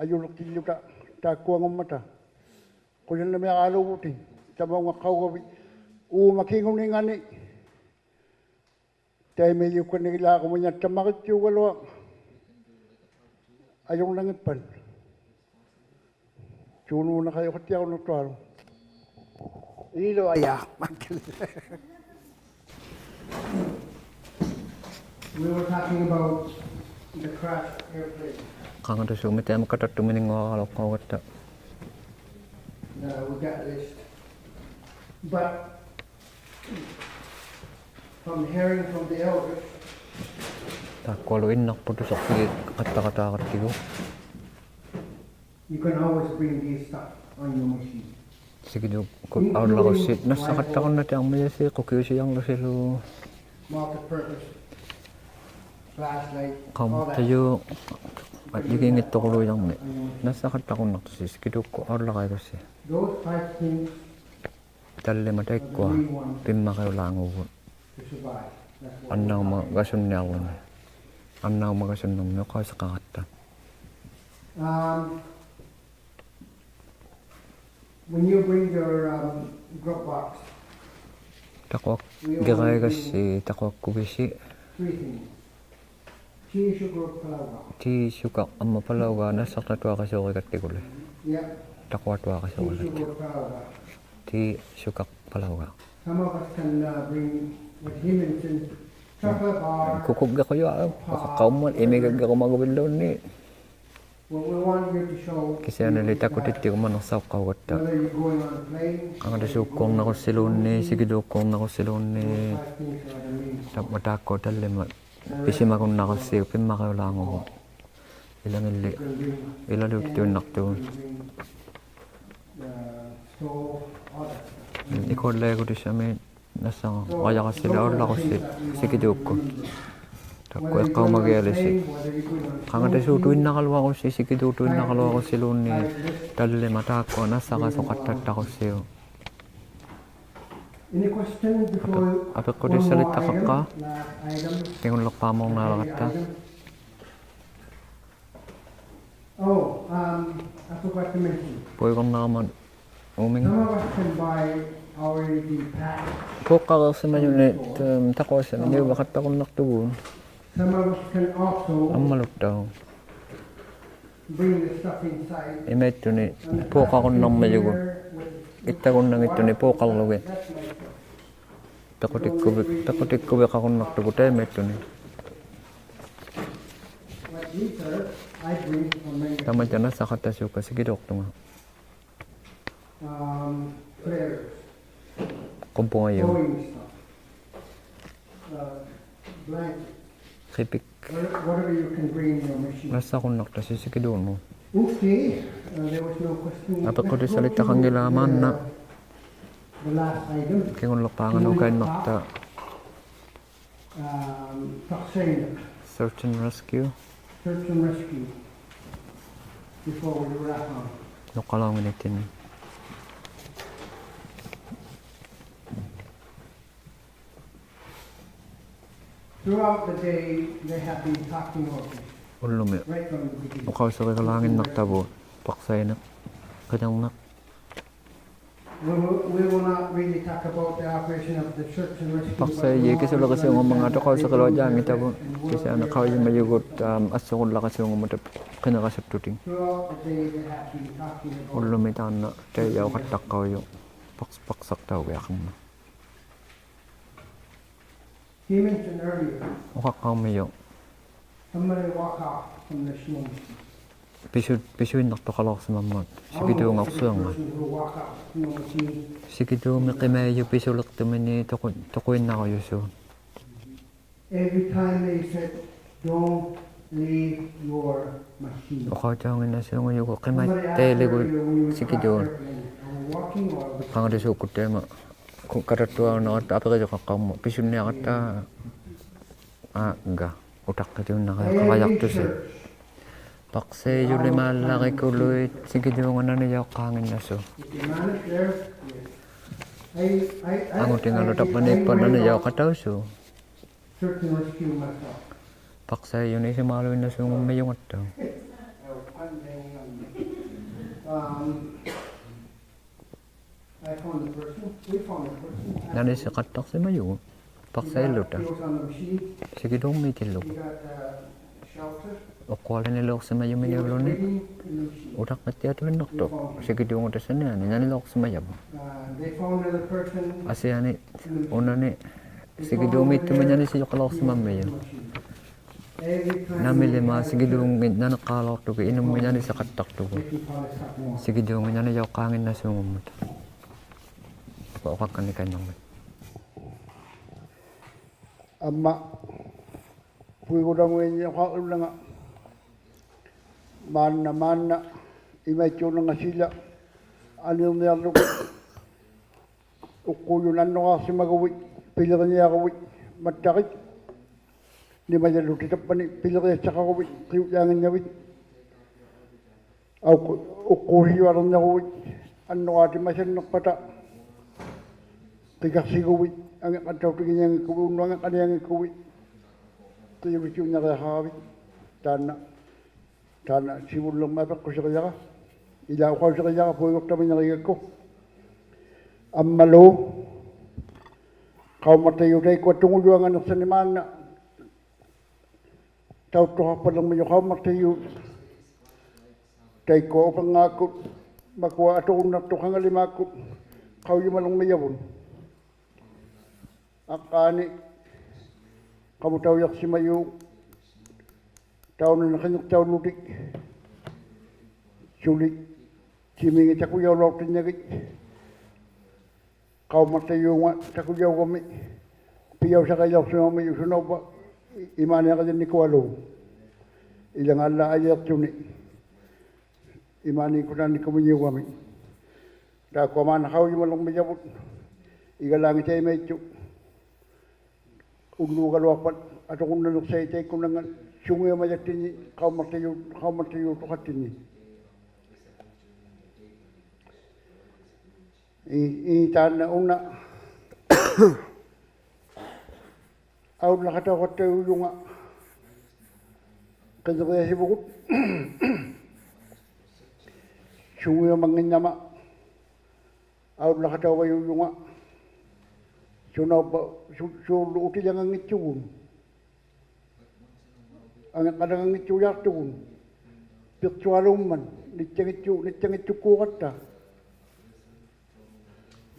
ajuliqtilluta taakkuangummata. Qujannamiaqaaluuvutit tamaunga qaugavit uuma kinguningani. Taimaijukkannagilaaquminga tamarittiugaluaq ajurnanngippat. Suunuunaqajuqattiarunaqtualu. Iluajaq. We were talking about Crashed airplane. Qangatasuumik taima katattumininnguaraluaqaugatta. No, we got list. But from hearing from the elders, Taakkualu innarput tusaqqigit qattaqataaqattigu. You can always bring these stuff on your machine. Sikituukkut aullarussi nassaqattaqunnatiarmajasi qukiusijarlusilu. Multi-purpose flashlight, all that. Qaumaqqijuq, ajjigiinngittoruluijarmi. Nassaqattaqunnaqtusi sikituukkut aullaraigussi. Those five things. Tallimat taikkua pimmariulaanguugut. Annaumagasunniarluni. Annaumagasunnermi uqausiqaratta. Um, when you bring your, um, grub box, Taquaggiraigassi taquakkuvisi. Three things. Tea, sugar, palauga. Tea, sugar, amma palauga nassartatuarisuurigattiguli. Yeah. Taquatuarisuurigattiguli. Tea, sugar, palauga. Tea, sugar, palauga. Some of us can, uh, bring what he mentioned, chocolate bar. Kukuggiqujua, uqaqqaummat imigaggirumaguvilluunniit. What we want you to show. Kisianili takutittiguma nassauqqaugatta. Whether you're going on a plane, qangatasuukkuunnarussiluunniit, sikituukkuunnarussiluunniit. Those five things are the main. Tamma taakkua tallimat pisimagunnarussi pimmariulaanguugut. Ilangilli ilaliuttuinnaqtugut. Ikuallaagutissami nassarajarassili aullarussi sikituukkut. Taakku iqqaumagialisi. Qangatasuutuinnaraluarussi sikituutuinnaraluarussiluunniit tallimat taakkua nassarasuqattattarussiuk. Apeqqutissalittaqaqqa. Kingullerpaamornaaleratta. Puigornaramat uuminga. Puuqqareersimajunit taquassami niuviqattaqunnaqtugut. Ammaluttauq. Imaittuni puuqqarunnarmajugut. Ittagunnanngittunik puuqqarlugit. Piqutikkuvi, piqutikkuviqarunnaqtugut taimaittuni. Tamatta nassaqattasuukka sikituuqtunga. Qubbugajuq. Qipik. Nassaqunnaqtasi sikituunut. Apeqqutissalittaqanngilaa maanna. Kingullerpaanga nukainnaqta. Search and rescue. Nuqqalaunginittinni. Ullumi uqausirigalaanginnaqtavut paqsainiq qilirniq. Paqsaijit kisulerisiungummangaat uqausirigaluajaanngitavut kisiani qaujimajugut assurullaqiungummat qinirasuttutik. Ullumi taanna taijauqattaqqaujuq paqsaqtaugiaqarmat. Uqaqqaumijuq. Pisu, pisuinnaqtuqalauqsimammat sikituungaqsuangat. Sikituumi qimaijut pisuliqtumini tuqu, tuquinnarujusuun. Uqautaunnginnasuungujugut qimaittaliguit sikituun. Qangatasuukkut taima katattuaunaratta apirijuqaqqaummat pisunniaratta aagga utaqqituinnariaqarajaqtusi. Paqsaijulimaallarikuluit sikituunga nanijauqqaanginnasuut. Angutigalu tappaniippat nanijauqatausuut. Paqsaijunit isumaaluinnasuungummajungattauq. Nanisiqattaqsimajugut paqsailluta. Sikituummiitillugu. Uqqualiniluuqsimajuminiulluni utaqqittiatuinnaqtuq sikituunga tassaniani nanilauqsimajavut. Asiani unani sikituummiittumik nanisijuqalauqsimammijut. ᓇᒥᓕᒫᖅ ᓯᒋᓕᐅᙱᓐᓇᓂᒃᑲᓗᐊᖅᑐᒍᑦ ᐃᓄᒻᒥᒃ ᓇᓂᓯᖃᑦᑕᖅᑐᒍᑦ. ᓯᒋᓕᐅᙱᓐᓇᓂᔪᖅᑳᖏᓐᓇᓲᖑᒻᒪᑕ. ᐅᖃᒃᑲᓐᓂᑲᐃᓐᓇᕐᒪᑦ. ᐊᒻᒪ ᐳᐃᒍᓚᖑᐃᓐᓂᐊᖅᓚᖓ ᒫᓐᓇ, ᒫᓐᓇ ᐃᒪᐃᑦᓱᓐᓇᖓ ᓯᓚ ᐊᓂᕐᓂᐊᕐᓗᒍ ᐅᖅᑰᔪᓐᓇᓄᕌᖅᓯᒪᒍᕕᑦ, ᐱᓕᕆᓂᐊᕈᕕᑦ, ᒪᑦᑕᕆᑦ, ᓂᒪᔭᓪᓗᑎᑦ ᑕᑉᐹᓂ ᐱᓕᕆᐊᑦᓴᖃᕈᕕᑦ, ᕿᐅᔾᔮᙱᓐᓇᕕᑦ, ᐊᐅᖅ-, ᐅᖅᑰᓯᔪᐊᓕᕐᓂᐊᕈᕕᑦ, ᐊᓐᓄᕌᑎᒪᓴᓐᓂᖅᐸᑕ, ᕿᑲᖅᓯᒍᕕᑦ, ᐊᖏᕐᕋᖅᑕᐅᑎᒋᓂᐊᙱᒃᑯᕕᑦ, ᐅᓐᓄᐊᖏᕐᕋᓕᐊᙱᒃᑯᕕᑦ, ᕿᐅᔪᓕᐅᔪᓐᓇᕆᐊᖃᕋᕕᑦ, ᑖᓐᓇ ᑖᓐᓇ ᓯᕗᓪᓕᕐᒪᑦ ᐊᐱᖅᑯᓯᕆᔭᕋ, ᐃᓛ ᐅᖃᐅᓯᕆᔭᕋ ᐳᐃᒍᖅᑕᒥᓂᕆᒐᒃᑯ. ᐊᒻᒪᓗ ᖃᐅᒻᒪᖅᑕᔫᖅ ᑕᐃᒃᑯᐊ ᑐᖑᔪᐊᖓᓂᖅᓴᓂᒃ ᒫᓐᓇ ᑕᐅᑦᑐᖃᖅᐸᓪᓕᕐᒥᔪᖅ ᖃᐅᒻᒪᖅᑕᔫᖅ ᑕᐃᒃᑯᐊ ᐅᐸᕐᖔᒃᑯᑦ, ᒪᑯᐊ ᐊᑐᕈᓐᓇᖅᑐᑦ ᖃᖓᓕᒫᒃᑯᑦ, ᖃᐅᔨᒪᓕᕐᒥᔭᕗᑦ. ᐊᕐᕌᓂ ᖃᒧᑕᐅᔭᖅᓯᒪᔪᖅ ᑕᐅᓇᓂ ᕿᓂᖅᑕᐅᓪᓗᑎᒃ ᓱᓕ ᑎᒥᖏᑦ ᑕᑯᔭᐅᓚᐅᖅᑎᓐᓇᒋᑦ. ᖃᐅᒻᒪᖅᑕᔫᖓ ᑕᑯᔭᐅᒐᒥ ᐱᔭᐅᓴᕆᔭᐅᖅᓯᒪᒻᒥᔪᖅ ᓱᓇᐅᕝᕙ ᐃᒫᓂᐊᕆᔭᓐᓂᑯᐊᓗᒃ. ᐃᓚᖓ ᐊᓪᓛᑦ ᐊᔪᕐᔪᓂ ᐃᒫᓃᒃᑯᑦ ᑖᓐᓇ ᖁᒥᓂᐅᒐᒥ. ᑖᒃᑯᐊ ᒫᓐᓇ ᖃᐅᔨᒪᓕᕐᒥᔭᕗᑦ, ᐃᒐᓛᖏᑦ ᑕᐃᒪᐃᑦᓱᒃ ᐅᓪᓘᒐᓗᐊᖅᐸᑦ ᐊᑐᕈᓐᓇᓕᖅᓴᐃᑦ ᑕᐃᒃᑯᓇᙵᑦ ᓱᖑᔭᒪᔭᑦᑎᓐᓂ ᖃᐅᒻᒪᖅᑕᔫ-, ᖃᐅᒻᒪᖅᑕᔫᖅᑐᖃᑦᑎᓐᓂ. ᐄ, ᐄ ᑖᓐᓇ ᐅᓇ ᐊᐅᓪᓚᖃᑕᐅᖃᑦᑕᔫᔪᖓ ᕿᓂᕆᐊᓯᕗᒍᑦ. ᓱᖑᔭᒪᙱᓐᓇᒪ ᐊᐅᓪᓚᖃᑕᐅᕙᔫᔪᖓ ᓱᓇᐅᕝᕙ ᓱ-, ᓲᕐᓗ ᐅᑎᓚᖓᙱᑦᑐᒍᑦ. ᐊᖏᕐᕋᓚᖓᙱᑦᑐᔮᖅᑐᒍᑦ. ᐱᕐᔪᐊᓘᒻᒪᑦ, ᓂᑦᔮᙱᑦᑐ-, ᓂᑦᔮᙱᑦᑐᒃᑰᕋᑦᑕ.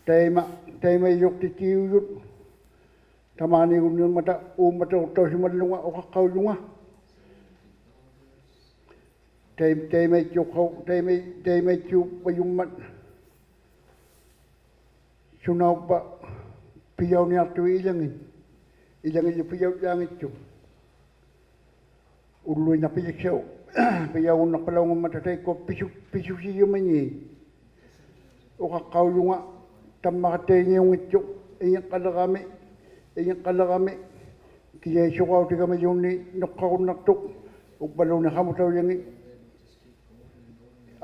ᑕᐃᒪ, ᑕᐃᒪᐃᔪᖅᑎᑦᑎᐅᔪᑦ. ᑕᒫᓃᒍᓐᓃᕐᒪᑕ ᐆᒻᒪᑕᕈᖅᑕᐅᓯᒪᓪᓗᖓ ᐅᖃᖅᑲᐅᔪᖓ. ᑕᐃ-, ᑕᐃᒪᐃᑦᓱᖃᐅ-, ᑕᐃᒪᐃ-, ᑕᐃᒪᐃᑦᓱᕙᔪᒻᒪᑦ. ᓱᓇᐅᕝᕙ ᐱᔭᐅᓂᐊᖅᑐᐃᑦ ᐃᓚᖏᑦ. ᐃᓚᖏᓪᓗ ᐱᔭᐅᔾᔮᙱᑦᑐᖅ. ᐅᓪᓗᐃᓐᓇᖅ ᐱᔨᒃᓴᐅᑉ ᐱᔭᐅᒍᓐᓇᖅᐸᓚᐅᖑᒻᒪᑕ ᑕᐃᒃᑯᐊ ᐱᓱ-, ᐱᓱᓯᔪᒥᓃᑦ. ᐅᖃᖅᑲᐅᔪᖓ ᑕᒻᒪᖃᑦᑕᐃᓂᐅᙱᑦᑐᖅ ᐃᖏᕐᕋᓕᕋᒥ, ᐃᖏᕐᕋᓕᕋᒥ ᑭᔭᐃᑦ ᓱᕋᐅᑎᒐᒥᓪᓘᓐᓃᑦ ᓄᖅᑲᕈᓐᓇᖅᑐᖅ, ᐅᕝᕙᓘᓐᓃᑦ ᖃᒧᑕᐅᔭᖏᑦ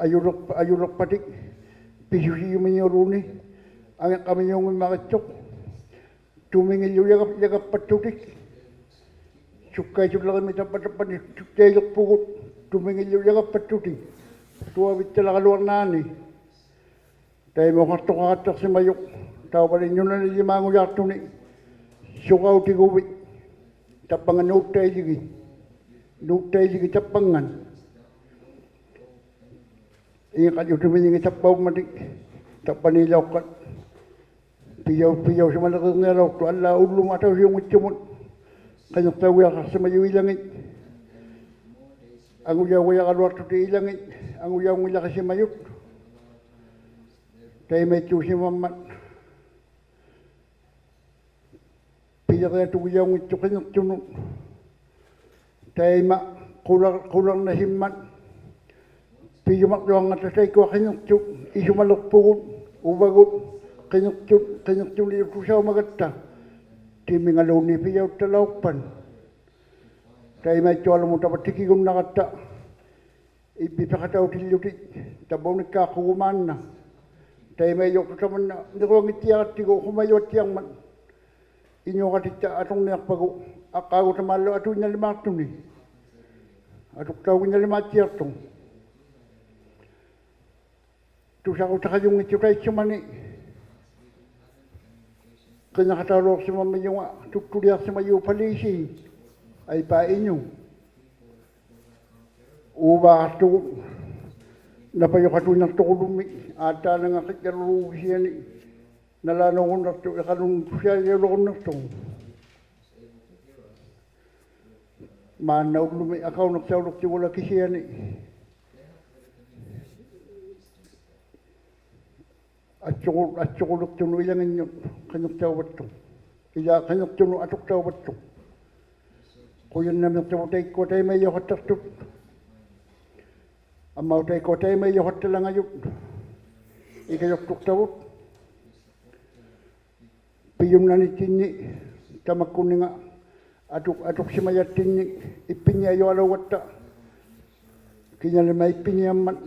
ᐊᔪᓕᖅ-, ᐊᔪᓕᖅᐸᑎᒃ ᐱᓱᓯᔪᒥᓂᐅᓪᓘᓐᓃᑦ, ᐊᖏᕐᕋᒥᓂᐅᙱᒻᒪᕆᑦᑐᖅ. ᑐᒥᖏᓪᓗ ᔭᒐ-, ᔭᒐᑉᐸᑦᑐᑎᒃ. ᓱᒃᑲᐃᑦᓱᓪᓚᕆᒥ ᑕᑉᐸ-, ᑕᑉᐸᓂ ᓱᒃᑕᐃᓕᖅᐳᒍᑦ, ᑐᒥᖏᓪᓗ ᔭᒐᑉᐸᑦᑐᑎᒃ. ᑐᐊᕕᑦᑕᓚᕋᓗᐊᕐᓈᓂ. ᑕᐃᒪ ᐅᖃᖅᑐᖃᖃᑦᑕᖅᓯᒪᔪᖅ, ᑕᐅᕙᓕ ᓄᓇᓕᔾᔪᒪᖑᔮᖅᑐᓂ, ᓱᕋᐅᑎᒍᕕᑦ, ᑕᑉᐸᖓ ᓅᑦᑕᐃᓕᒋᑦ. ᓅᑦᑕᐃᓕᒋᑦ ᑕᑉᐸᖓᑦ. ᐃᖏᕐᕋᔪᑎᒥᓂᖏᑦ ᑕᑉᐸᐅᒻᒪᑎᒃ, ᑕᑉᐸᓃᓚᐅᖅᑲᑦ. ᐱᔭᐅ-, ᐱᔭᐅᓯᒪᓕᕆᕐᓂᐊᓚᐅᖅᑐᖅ, ᐊᓪᓛᑦ ᐅᓪᓗᖓ ᑕᐅᓯᐅᙱᑦᑐᒧᑦ. ᕿᓂᖅᑕᐅᒋᐊᖃᖅᓯᒪᔪᑦ ᐃᓚᖏᑦ. ᐊᖑᔭᐅᒐᔭᕋᓗᐊᖅᑐᑎᑦ ᐃᓚᖏᑦ, ᐊᖑᔭᐅᙱᓚᕆᓯᒪᔪᑦ. ᑕᐃᒪᐃᑦᑑᓯᒪᒻᒪᑦ. ᐱᔭᕆᐊᑐᒍᔭᐅᙱᑦᑐᖅ ᕿᓂᖅᑐᓄᑦ. ᑕᐃᒪ ᖁᓚ-, ᖁᓚᕐᓇᓯᒻᒪᑦ. ᐱᔪᒪᕐᔪᐊᕐᖓᑕ ᑕᐃᒃᑯᐊ ᕿᓂᖅᑐᑦ, ᐃᓱᒪᓕᖅᐳᒍᑦ, ᐅᕙᒍᑦ, ᕿᓂᖅᑐᑦ, ᕿᓂᖅᑐᓂᓗ ᑐᓴᐅᒪᒐᑦᑕ. ᑎᒥᖓᓘᓐᓃᑦ ᐱᔭᐅᑦᑕᓚᐅᖅᐸᑦ. ᑕᐃᒪᐃᑦᑐᐊᓗᒻᒧᑦ ᑕᕙ ᑎᑭᒍᓐᓇᕋᑦᑕ. ᐃᕝᕕᑦ ᐱᖃᑕᐅᑎᓪᓗᑎᒃ, ᑕᕝᕙᐅᓂᒃᑳᖅᑯᒍ ᒫᓐᓇ. ᑕᐃᒪᐃᔪᖅᑐᖅ ᑕᒪᓐᓇ ᓂᕈᐊᙱᑦᑎᐊᕋᑦᑎᒍ, ᖁᒪᔪᐊᑦᑎᐊᕐᒪᑦ. ᐃᓅᖃᑎᑦᑕ ᐊᑐᕐᓂᐊᖅᐸᒍ, ᐊᕐᕌᒍ ᑕᒫᓪᓗ ᐊᑐᐃᓐᓇᓕᒫᖅᑐᓂ. ᐊᑐᖅᑕᐅᒋᓐᓇᓕᒫᑦᑎᐊᖅᑐᖅ. ᑐᓴᕈᑕᖃᔪᙱᑦᑐᖅ ᑕᐃᔅᓱᒪᓂ. ᕿᓂᖃᑕᐅᓚᐅᖅᓯᒪᒻᒥᔪᖓ, ᑐᒃᑐᓕᐊᖅᓯᒪᔪᖅ ᐸᓖᓰᑦ. ᐊᐃᐹ ᐃᓄ. ᐆᕚᖃᖅᑐᒍᑦ. ᓇᐸᔪᖃᑐᐃᓐᓇᖅᑐᕈᓗᒻᒥ, ᐋᑦᑖᓐᓇᖓ ᕿᒡᔮᓗᓗᒍ ᑭᓯᐊᓂ. ᓇᓚᓅᒍᓐᓇᖅᑐᖅ, ᐃᖃᓗᓐ ᑐᓴᓕᐅᓚᒍᓐᓇᖅᑐᖅ. Maanna ullumi akaunaksauliqtugula kisiani. Atsuqu-, atsuquliqtunut ilanginnut qiniqtauvattuq. Ilaa qiniqtunut atuqtauvattuq. Qujannamiqtavut taikkua taimaijuqattaqtut. Amauq taikkua taimaijuqattalangajut. Ikajuqtuqtavut. Pijunnanittinni tamakkuninga atuq-, atuqsimajattinni ippiniajualaugatta. Kinalima ippiniammat.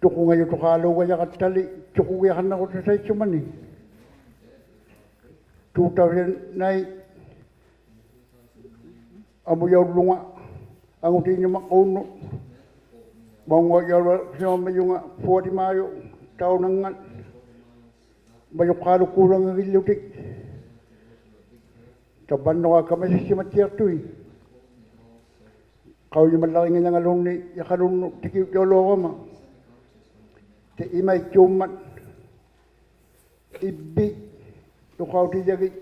Tuqungajutuqalaugajattali tuqugiaqannaqutaq taitsumani. Two thousand nine amujaullunga angutiinuma quunnut. Maungaujaullasimamajunga forty-mile taunanngat. Majuqqaalukkuulangagillutik. Tapannuga kamasissimatiaqtui. Qaujimallaringilangaluunniit jaqalunnut tikiuttaullugama. Ti imaittuummat. Ibbit, uqautijagit,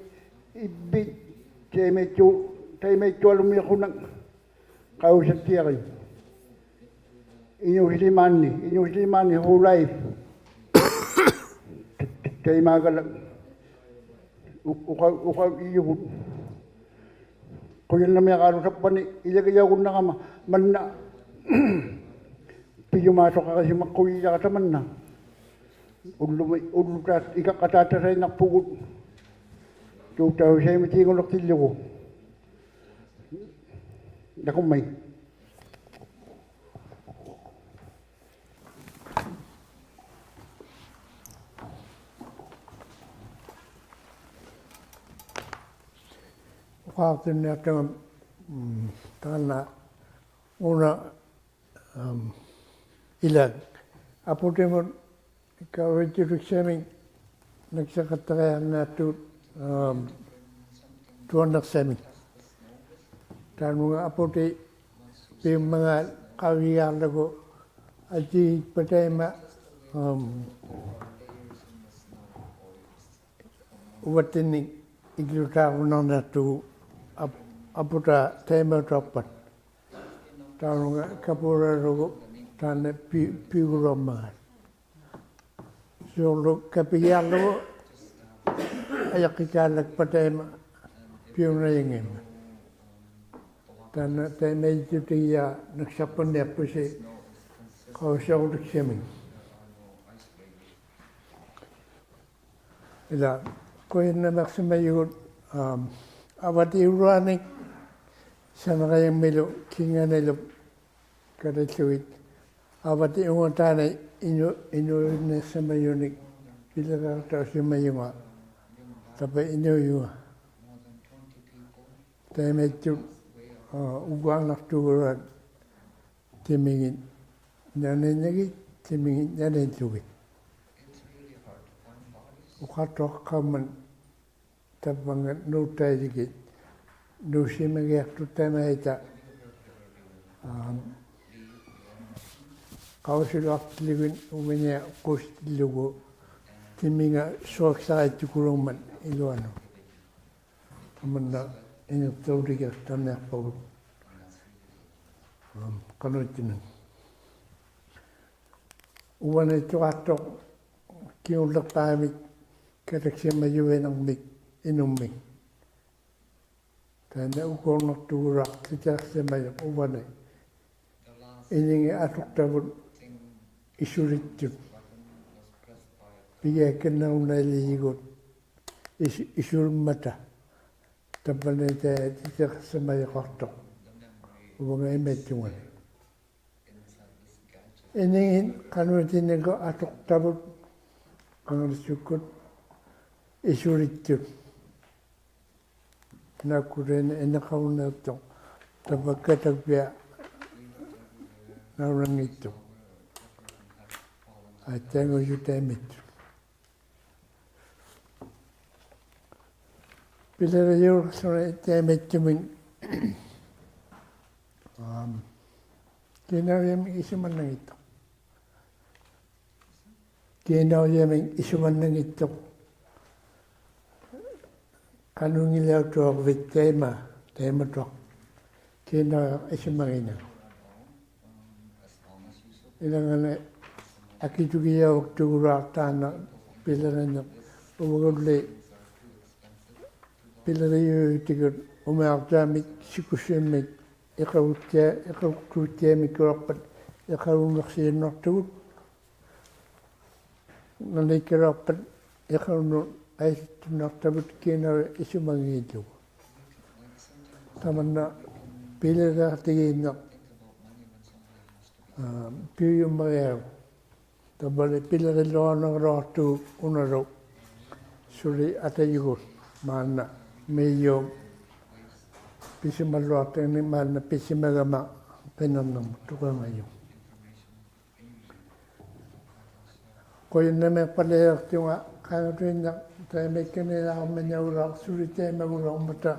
ibbit, taimaittu-, taimaittualumiaqunaq, qaujisattiarit. Inuusilimaanni, inuusilimaanni whole life. Taimaagala, u-, uqau-, uqautijugut. Qujannamiaqalu tappani, ilagijaugunnaqama, manna, pijumaatuqarisimaqqujijaqata manna. Ullumi, ulluta, ikaqqataattaqainaqpugut. Tuutausaimatiingulaqtillugu. Nakummai. Uqaaqtinniaqtunga, mm, taanna una, um, ila aputimut kaujittutiksamik naksaqattariarniaqtut, um, tuanniqsamik. Taanna aputi piummangaat qaujigaarlugu ajjigiikpat taima, um, uvattinnik iglutaarunarniaqtugu ap-, aputa taimautuaqpat. Taanna kapuuralugu taanna pi-, piuguluammangaat. Suurlu kapigiarlugu ajaqqikaallakpat taima piunajangimmat. Taanna taimaijjutigiaq naksaqpanniaqpusi qaujisiurutiksamik. Ila, qujannamiqsimajugut, um, avatiuruanik, sanarajangmilu, kinganilu, katillugit, avatiungataani inu-, inuuniqsimajunik, piliriaqtausimajunga, tapa inuujunga. Taimaijjut, uh, ugaanaqtugurat, timingit naninnagit, timingit naninnagit. Uqaqtuqaqqammat tappanngat nuuttailigit, nuusimagiaqtut tamaita, um, qausiluaqtillugit uviniaqqutillugu, timinga suaksaraittukulungmat iluanut. Tamanna iniqtauligiqtanniaqpagut. Um, qanuittinut. Uvaniittuqaqtuq kingulliqpaamik kataksimajuviniqmik inummik. Taanna ukuunaqtugulaqtitiqsimajuq uvani. Iningit atuqtavut isulittut. Pigiakkinnarunailijjugut is-, isulimmata. Tappani taititiqsimajuqaqtuq. Uvanga imaittungali. Iningit qanuitinikkut atuqtavut qangarisukkut isulittut. Naakkuti iniqarunniqtuq, tapa katakpiaq naunanngittuq. Aittiangujuq taimittut. Pilirijuuruqsuni taimaittumik, um, kiinaujamik isumannanngittuq. Kiinaujamik isumannanngittuq. ᖃᓄᐃᙱᓚᐅᖅᑐᐊᕐᕕᑦ ᑕᐃᒪ, ᑕᐃᒪᑐᐊᖅ ᑭᓇ ᐃᓱᒪᒋᓇᖅ. ᐃᓚᖓᓂ ᐊᑭᑐᒋᔭᐅᒃᑐᒍᓗᐊᖅ ᑖᓐᓇ ᐱᓕᕆᓂᖅ, ᐅᕙᒍᓪᓕ ᐱᓕᕆᔪᔪᑎᒍᑦ ᐅᒥᐊᖅᑕᒥᒃ ᓯᑯᓯᒥᒃ ᐃᖃᐅᑦᑎᐊ-, ᐃᖃᐅᑦᑐᑦᑎᐊᒥᒃᑯᓗᖅᐸᑦ ᐃᖃᐅᓐᓇᖅᓯᔪᓐᓇᖅᑕᕗᑦ. ᓇᓃᒃᑲᓗᐊᖅᐸᑦ ᐃᖃᐅᓐᓄᑦ ᐊᐃᓱᑦᑐᓐᓇᖅᑕᕗᑦ ᑭᓇ ᐃᓱᒪᒋᙱᑦᑐᒍ. ᑕᒪᓐᓇ ᐱᓕᕆᐊᖅᑎᒌᓐᓇᖅ, ᐋ, ᐱᐅᔪᒻᒪᕆᐊᓗᒃ. ᑕᕝᕙᓕ ᐱᓕᕆᓗᐊᕐᓇᕋᓗᐊᖅᑐᒍᑦ ᐅᓇᓗ ᓱᓕ ᐊᑕᔪᒍᑦ ᒫᓐᓇ ᒥᔪ ᐱᓯᒪᓗᐊᖅᑕᖏᓐᓂ ᒫᓐᓇ ᐱᓯᒪᒐᒪ ᕿᓂᕐᓂᕐᒧᑦ ᑐᕌᖓᔪᖅ. ᖁᔭᓐᓇᒦᖅᐸᓪᓕᐊᖅᑐᖓ ᖃᓄᑐᐃᓐᓇᖅ ᑕᐃᒪᐃᒃᑲᓐᓂᓛᕐᒥᓂᐅᓛᖅ ᓱᓕ ᑕᐃᒪᒍᓚᐅᕐᒪᑕ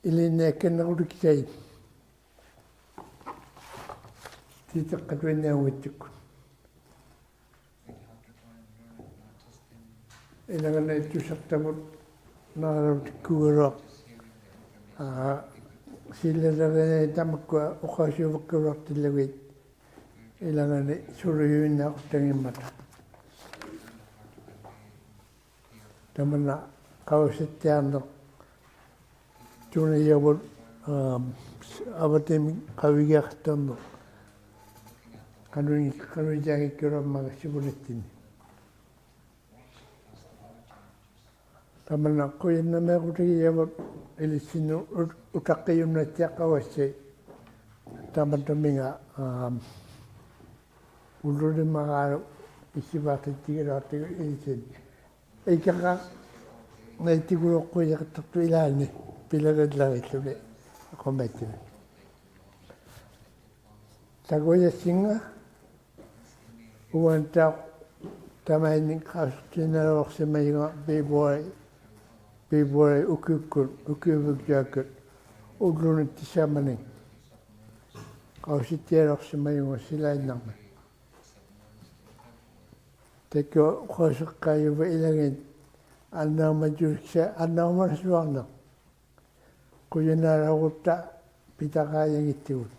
ᐃᓕᓐᓂᐊᒃᑲᓐᓂᕈᑎᒃᓴᐃᑦ. ᑏᑎᖅᑲᑐᐃᓐᓇᐅᙱᑦᑐᒃᑯᑦ. ᐃᓚᖓᓂ ᑐᓴᖅᑕᕗᑦ ᓈᓚᐅᑎᒃᑰᒐᓗᐊᖅ, ᐋ, ᓯᓚᓕᕆᓂ ᑕᒪᒃᑯᐊ ᐅᖃᓲᕙᒃᑲᓗᐊᖅᑎᓪᓗᒋᑦ ᐃᓚᖓᓂ ᓱᓕᔪᐃᓐᓇᖅᑕᖏᒻᒪᑕ. ᑕᒪᓐᓇ ᖃᐅᓯᑦᑎᐊᕐᓂᖅ ᑐᓂᔭᕗᑦ, ᐋᒻ, ᐊᕙᑎᒥᒃ ᖃᐅᔨᒋᐊᖅᑐᕐᒧᑦ. ᖃᓄᐃ-, ᖃᓄᐃᓐᓂᐊᕆᒃᑲᓗᐊᕐᒪᖔᑦ ᓯᕗᓕᑦᑎᓐᓂ. ᑕᒪᓐᓇ ᖁᔭᓐᓇᒦᕈᑎᒋᔭᕗᑦ ᐃᓕᑦᓯᓐᓄᑦ ᐅᑦ-, ᐅᑕᖅᑭᔪᓐᓇᑦᑎᐊᖅᑲᕙᔅᓯ. ᑕᒪᑐᒥᖓ, ᐋᒻ, ᐅᓪᓗᓂᒻᒪᖔᓗ ᐃᒃᓯᕙᖅᑎᑦᑎᒋᓗᐊᖅᑎᒍ ᐃᓕᑦᓯᓐ. ᐃᑲᖃ ᓇᐃᑎᒍᓗᖁᔭᖃᑦᑕᖅᑐᑦ ᐃᓛᓐᓂ ᐱᓕᕆᓪᓚᕆᓪᓗᓂ ᐊᖁᒪᐃᑦᑎᓐᓂ. ᑕᑯᔭᔅᓯᖓ ᐅᕙᓐᑕ ᑕᒪᐃᓐᓂᒃ ᖃᐅᓯᑦᑎᓇᓚᐅᖅᓯᒪᔪᖓ ᐱᕗᐊᕆ, ᐱᕗᐊᕆ ᐅᑭᐅᒃᑯᑦ, ᐅᑭᐅᕕᒡᔮᒃᑯᑦ, ᐅᓪᓗᓂ ᑎᓴᒪᓂᒃ ᖃᐅᓯᑦᑎᓇᓚᐅᖅᓯᒪᔪᖓ ᓯᓚᐃᓐᓇᕐᒥ. ᑕᐃᒃᑯᐊ ᖃᐅᓯᖅᑲᔪᕕᑦ ᐃᓚᖏᑦ ᐊᓐᓇᐅᒪᔪᓕᒃᓴ-, ᐊᓐᓇᐅᒪᓇᓱᐊᕐᓂᖅ. ᖁᔭᓐᓇᓚᐅᕈᑦᑕ ᐱᑕᖃᔭᙱᑦᑐᒍᑦ.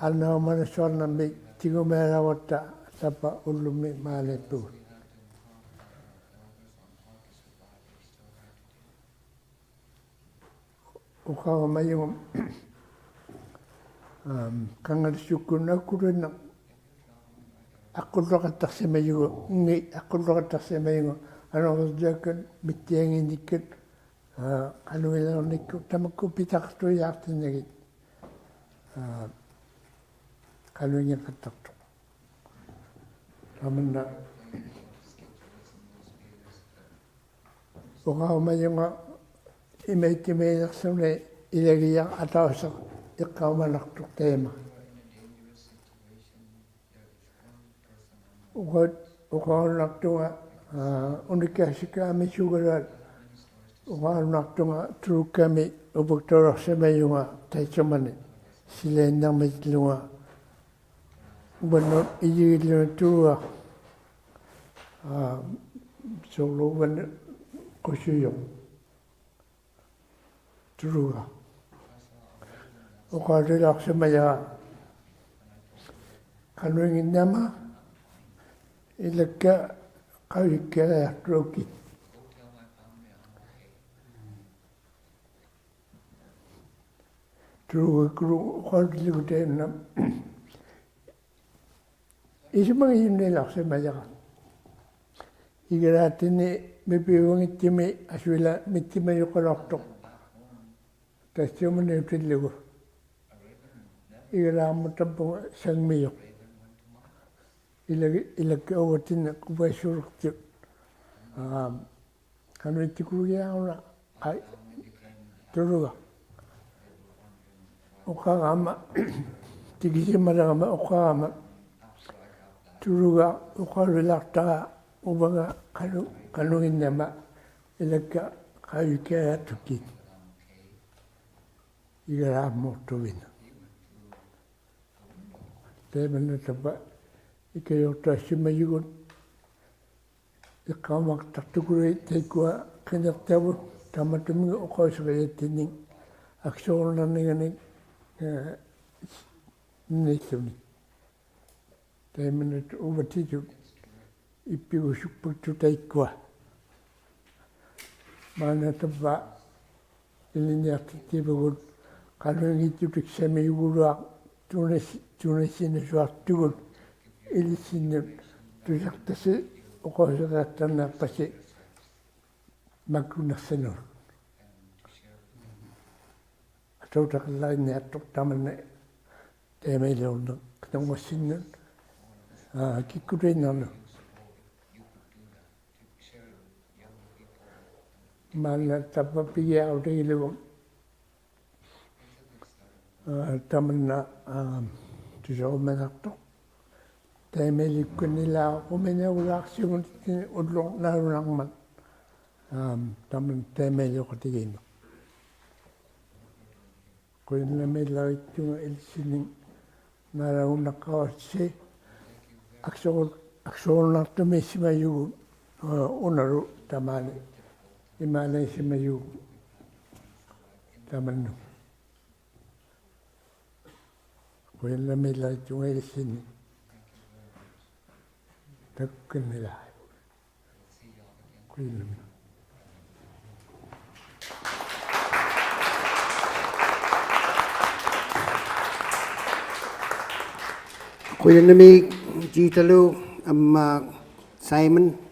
ᐊᓐᓇᐅᒪᓇᓱᐊᕐᓇᕐᒥᒃ ᑎᒍᒥᐊᓚᐅᕈᑦᑕ ᑕᕝᕙ ᐅᓪᓗᒥ ᒫᓃᑉᐳᒍᑦ. ᐅᖃᕈᒪᔪᖓ, ᐋᒻ, ᑲᖓᓕᓱᒃᑯᓐ ᐊᑯᓗᐃᓐᓇᖅ ᐊᖅᑯᓪᓗᖃᑦᑕᖅᓯᒪᔪᒍᑦ, ᖓᐃ ᐊᖅᑯᓪᓗᖃᑦᑕᖅᓯᒪᔪᒍᑦ, ᐊᓄᕐᕆᔮᒃᑯᑦ ᒥᑦᑎᐊᖏᓐᓂᒃᑯᑦ, ᐋ, ᖃᓄᐃᓚᐅᕐᓂᒃᑯᑦ ᑕᒪᒃᑯᐊ ᐱᑕᖃᖅᑐᐃᓛᖅᑎᓐᓇᒋᑦ, ᐋ, ᖃᓄᐃᙱᖃᑦᑕᖅᑐᖅ. ᑕᒪᓐᓇ ᐅᖃᕈᒪᔪᖓ ᐃᒪᐃᑦᑐᒦᓕᖅᖢᓂ ᐃᓚᒋᔭᖅ ᐊᑕᐅᓯᖅ ᐃᖅᑲᐅᒪᓇᖅᑐᖅ ᑕᐃᒪ. ᐅᖃ-, ᐅᖃᕈᓐᓇᖅᑐᖓ, ᐋ, ᐅᓂᒃᑳᖅᓯᒃᑲ ᐊᒥᓲᒐᓗᐊᑦ, ᐅᖃᕈᓐᓇᖅᑐᖓ ᑐᓗᒃᑲᒥ ᐅᕙᒃᑐᓚᐅᖅᓯᒪᔪᖓ ᑕᐃᑦᓱᒪᓂ, ᓯᓚᐃᓐᓇᕐᒥᓪᓗᖓ, ᐅᕙᓐᓄᑦ ᐃᔨᒋᓪᓗᓐᓄᑦ ᑐᓗᒐᖅ, ᐋ, ᓲᕐᓗ ᐅᕙᓐ ᖁᓱᔪᖅ. ᑐᓗᒐᖅ. ᐅᖃᓕᓚᐅᖅᓯᒪᔭᕋ ᖃᓄᐃᙱᓐᓇᒪ ᐃᓚᒃᑲ ᖃᐅᔨᒃᑲᕆᐊᖅᑐᒃᑭᑦ. ᑐᓗᒐᒃᑯᓗᒃ ᐅᖃᓕᓚᐅᖅᓯᒪᔭᕋ ᐃᓱᒪᒋᔪᓐᓃᓚᐅᖅᓯᒪᔭᕋ. ᐃᒐᓛᑦᑎᓐᓂ ᒥᐱᐅᕙᙱᑦᑐᒥ ᐊᓱᐃᓛᒃ ᒥᑦᑎᒪᔪᖃᓚᐅᖅᑐᖅ. ᑕᐃᑦᓱᒪᓂᐅᑎᓪᓗᒍ. ᐃᒐᓛᕐᒧᑦ ᑕᕝᕗᖓ ᓴᖕᒥᔪᖅ. ᐃᓚᒃ-, ᐃᓚᒃᑲ ᐅᕙᑦᑎᓐᓂ ᖁᕕᐊᓲᓕᖅᑐᑦ. ᐋ, ᖃᓄᐃᑦᑐᑯᓗᒃᑭᐊᖅ ᐅᓇ, ᐊᐃ, ᑐᓗᒐᖅ. ᐅᖃᕋᒪ, ᑎᑭᓯᒪᓕᕋᒪ ᐅᖃᕋᒪ. ᑐᓗᒐᖅ ᐅᖃᓕᓚᐅᖅᑕᕋ ᐅᕙᖓ ᖃᓄ-, ᖃᓄᐃᙱᓐᓇᒪ ᐃᓚᒃᑲ ᖃᐅᔨᒃᑲᕆᐊᖅᑐᒃᑭᑦ. ᐃᒐᓛᕐᒧᑦᑐᕕᓐᓇ. ᑕᐃᒪᓐᓇ ᑕᕝᕙ ᐃᑲᔪᖅᑕᐅᓯᒪᔪᒍᑦ. ᐃᖅᑲᐅᒪᖃᑦᑕᖅᑐᑯᓗᐃᑦ ᑕᐃᒃᑯᐊ ᕿᓂᖅᑕᕗᑦ ᑕᒪᑐᒥᒃ ᐅᖃᐅᓯᕆᔭᑦᑎᓐᓂᒃ ᐊᒃᓱᕈᓐᓇᕐᓂᖓᓂᒃ, ᐄ, ᓂᓪᓗᓂ. ᑕᐃᒪᓐᓇ ᐅᕙᑎᑐᑦ ᐃᑉᐱᒍᓱᒃᐸᒃᑐᑦ ᑕᐃᒃᑯᐊ. ᒫᓐᓇ ᑕᕝᕙ ᐃᓕᓐᓂᐊᖅᑎᑦᑎᕙᒍᑦ ᖃᓄᐃᙱᑦᑐᑎᒃᓴᒥᔪᒍᓗᐊᖅ ᑐᓇᓯ-, ᑐᓇᓯᓇᓱᐊᖅᑐᒍᑦ ᐃᓕᔅᓯᓐᓄᑦ ᑐᓴᖅᑕᓯ ᐅᖃᐅᓯᕆᐊᖅᑕᕐᓂᐊᖅᑕᓯ ᒪᒃᑯᓇᖅᓯᓄᑦ. ᐊᑕᐅᑕᖃᓪᓚᕆᓐᓂᐊᖅᑐᖅ ᑕᒪᓐᓇ ᑕᐃᒪᐃᓕᐅᕐᓂᖅ ᕿᑐᕐᖓᔅᓯᓐᓄᑦ, ᐋ, ᑭᒃᑯᑐᐃᓐᓇᕐᓄᑦ. ᒫᓐᓇ ᑕᕝᕙ ᐱᒋᐊᕈᑎᒋᓗᒍ, ᐋ, ᑕᒪᓐᓇ, ᐋ, ᑐᓴᕈᒪᓇᖅᑐᖅ. ᑕᐃᒪᐃᓕᒃᑯᓐᓂᓛᒃ ᖁᒥᓇᐅᓛᖅᓯᒪᑦᑎᓐᓂ ᐅᓪᓗᕐᓇᓗᓇᕐᒪᑦ, ᐋ, ᑕᒪᓐᓇ ᑕᐃᒪᐃᓕᐅᖃᑎᒌᓐᓇᖅ. ᖁᔭᓐᓇᒦᓪᓚᕆᑦᑐᖓ ᐃᓕᔅᓯᓐᓂᒃ ᓈᓚᒍᓐᓇᖅᑲᐅᖅᓯ ᐊᒃᓱᕈ-, ᐊᒃᓱᕈᓐᓇᖅᑐᒥ ᓯᒪᔪᒍᑦ, ᐋ, ᐅᓇᓗ ᑕᒫᓂ ᐃᒫᓃᓯᒪᔪᒍᑦ ᑕᒪᓐᓄᑦ. ᖁᔭᓐᓇᒦᓪᓚᕆᑦᑐᖓ ᐃᓕᔅᓯᓐᓂᒃ. ᑕᑯᒃᑲᓐᓂᓛᕆᕗᑦ. ᖁᔭᓐᓇᒦᒃ. ᖁᔭᓐᓇᒦᒃ ᔩᑕᓗ ᐊᒻᒪ ᓴᐃᒪᓐ.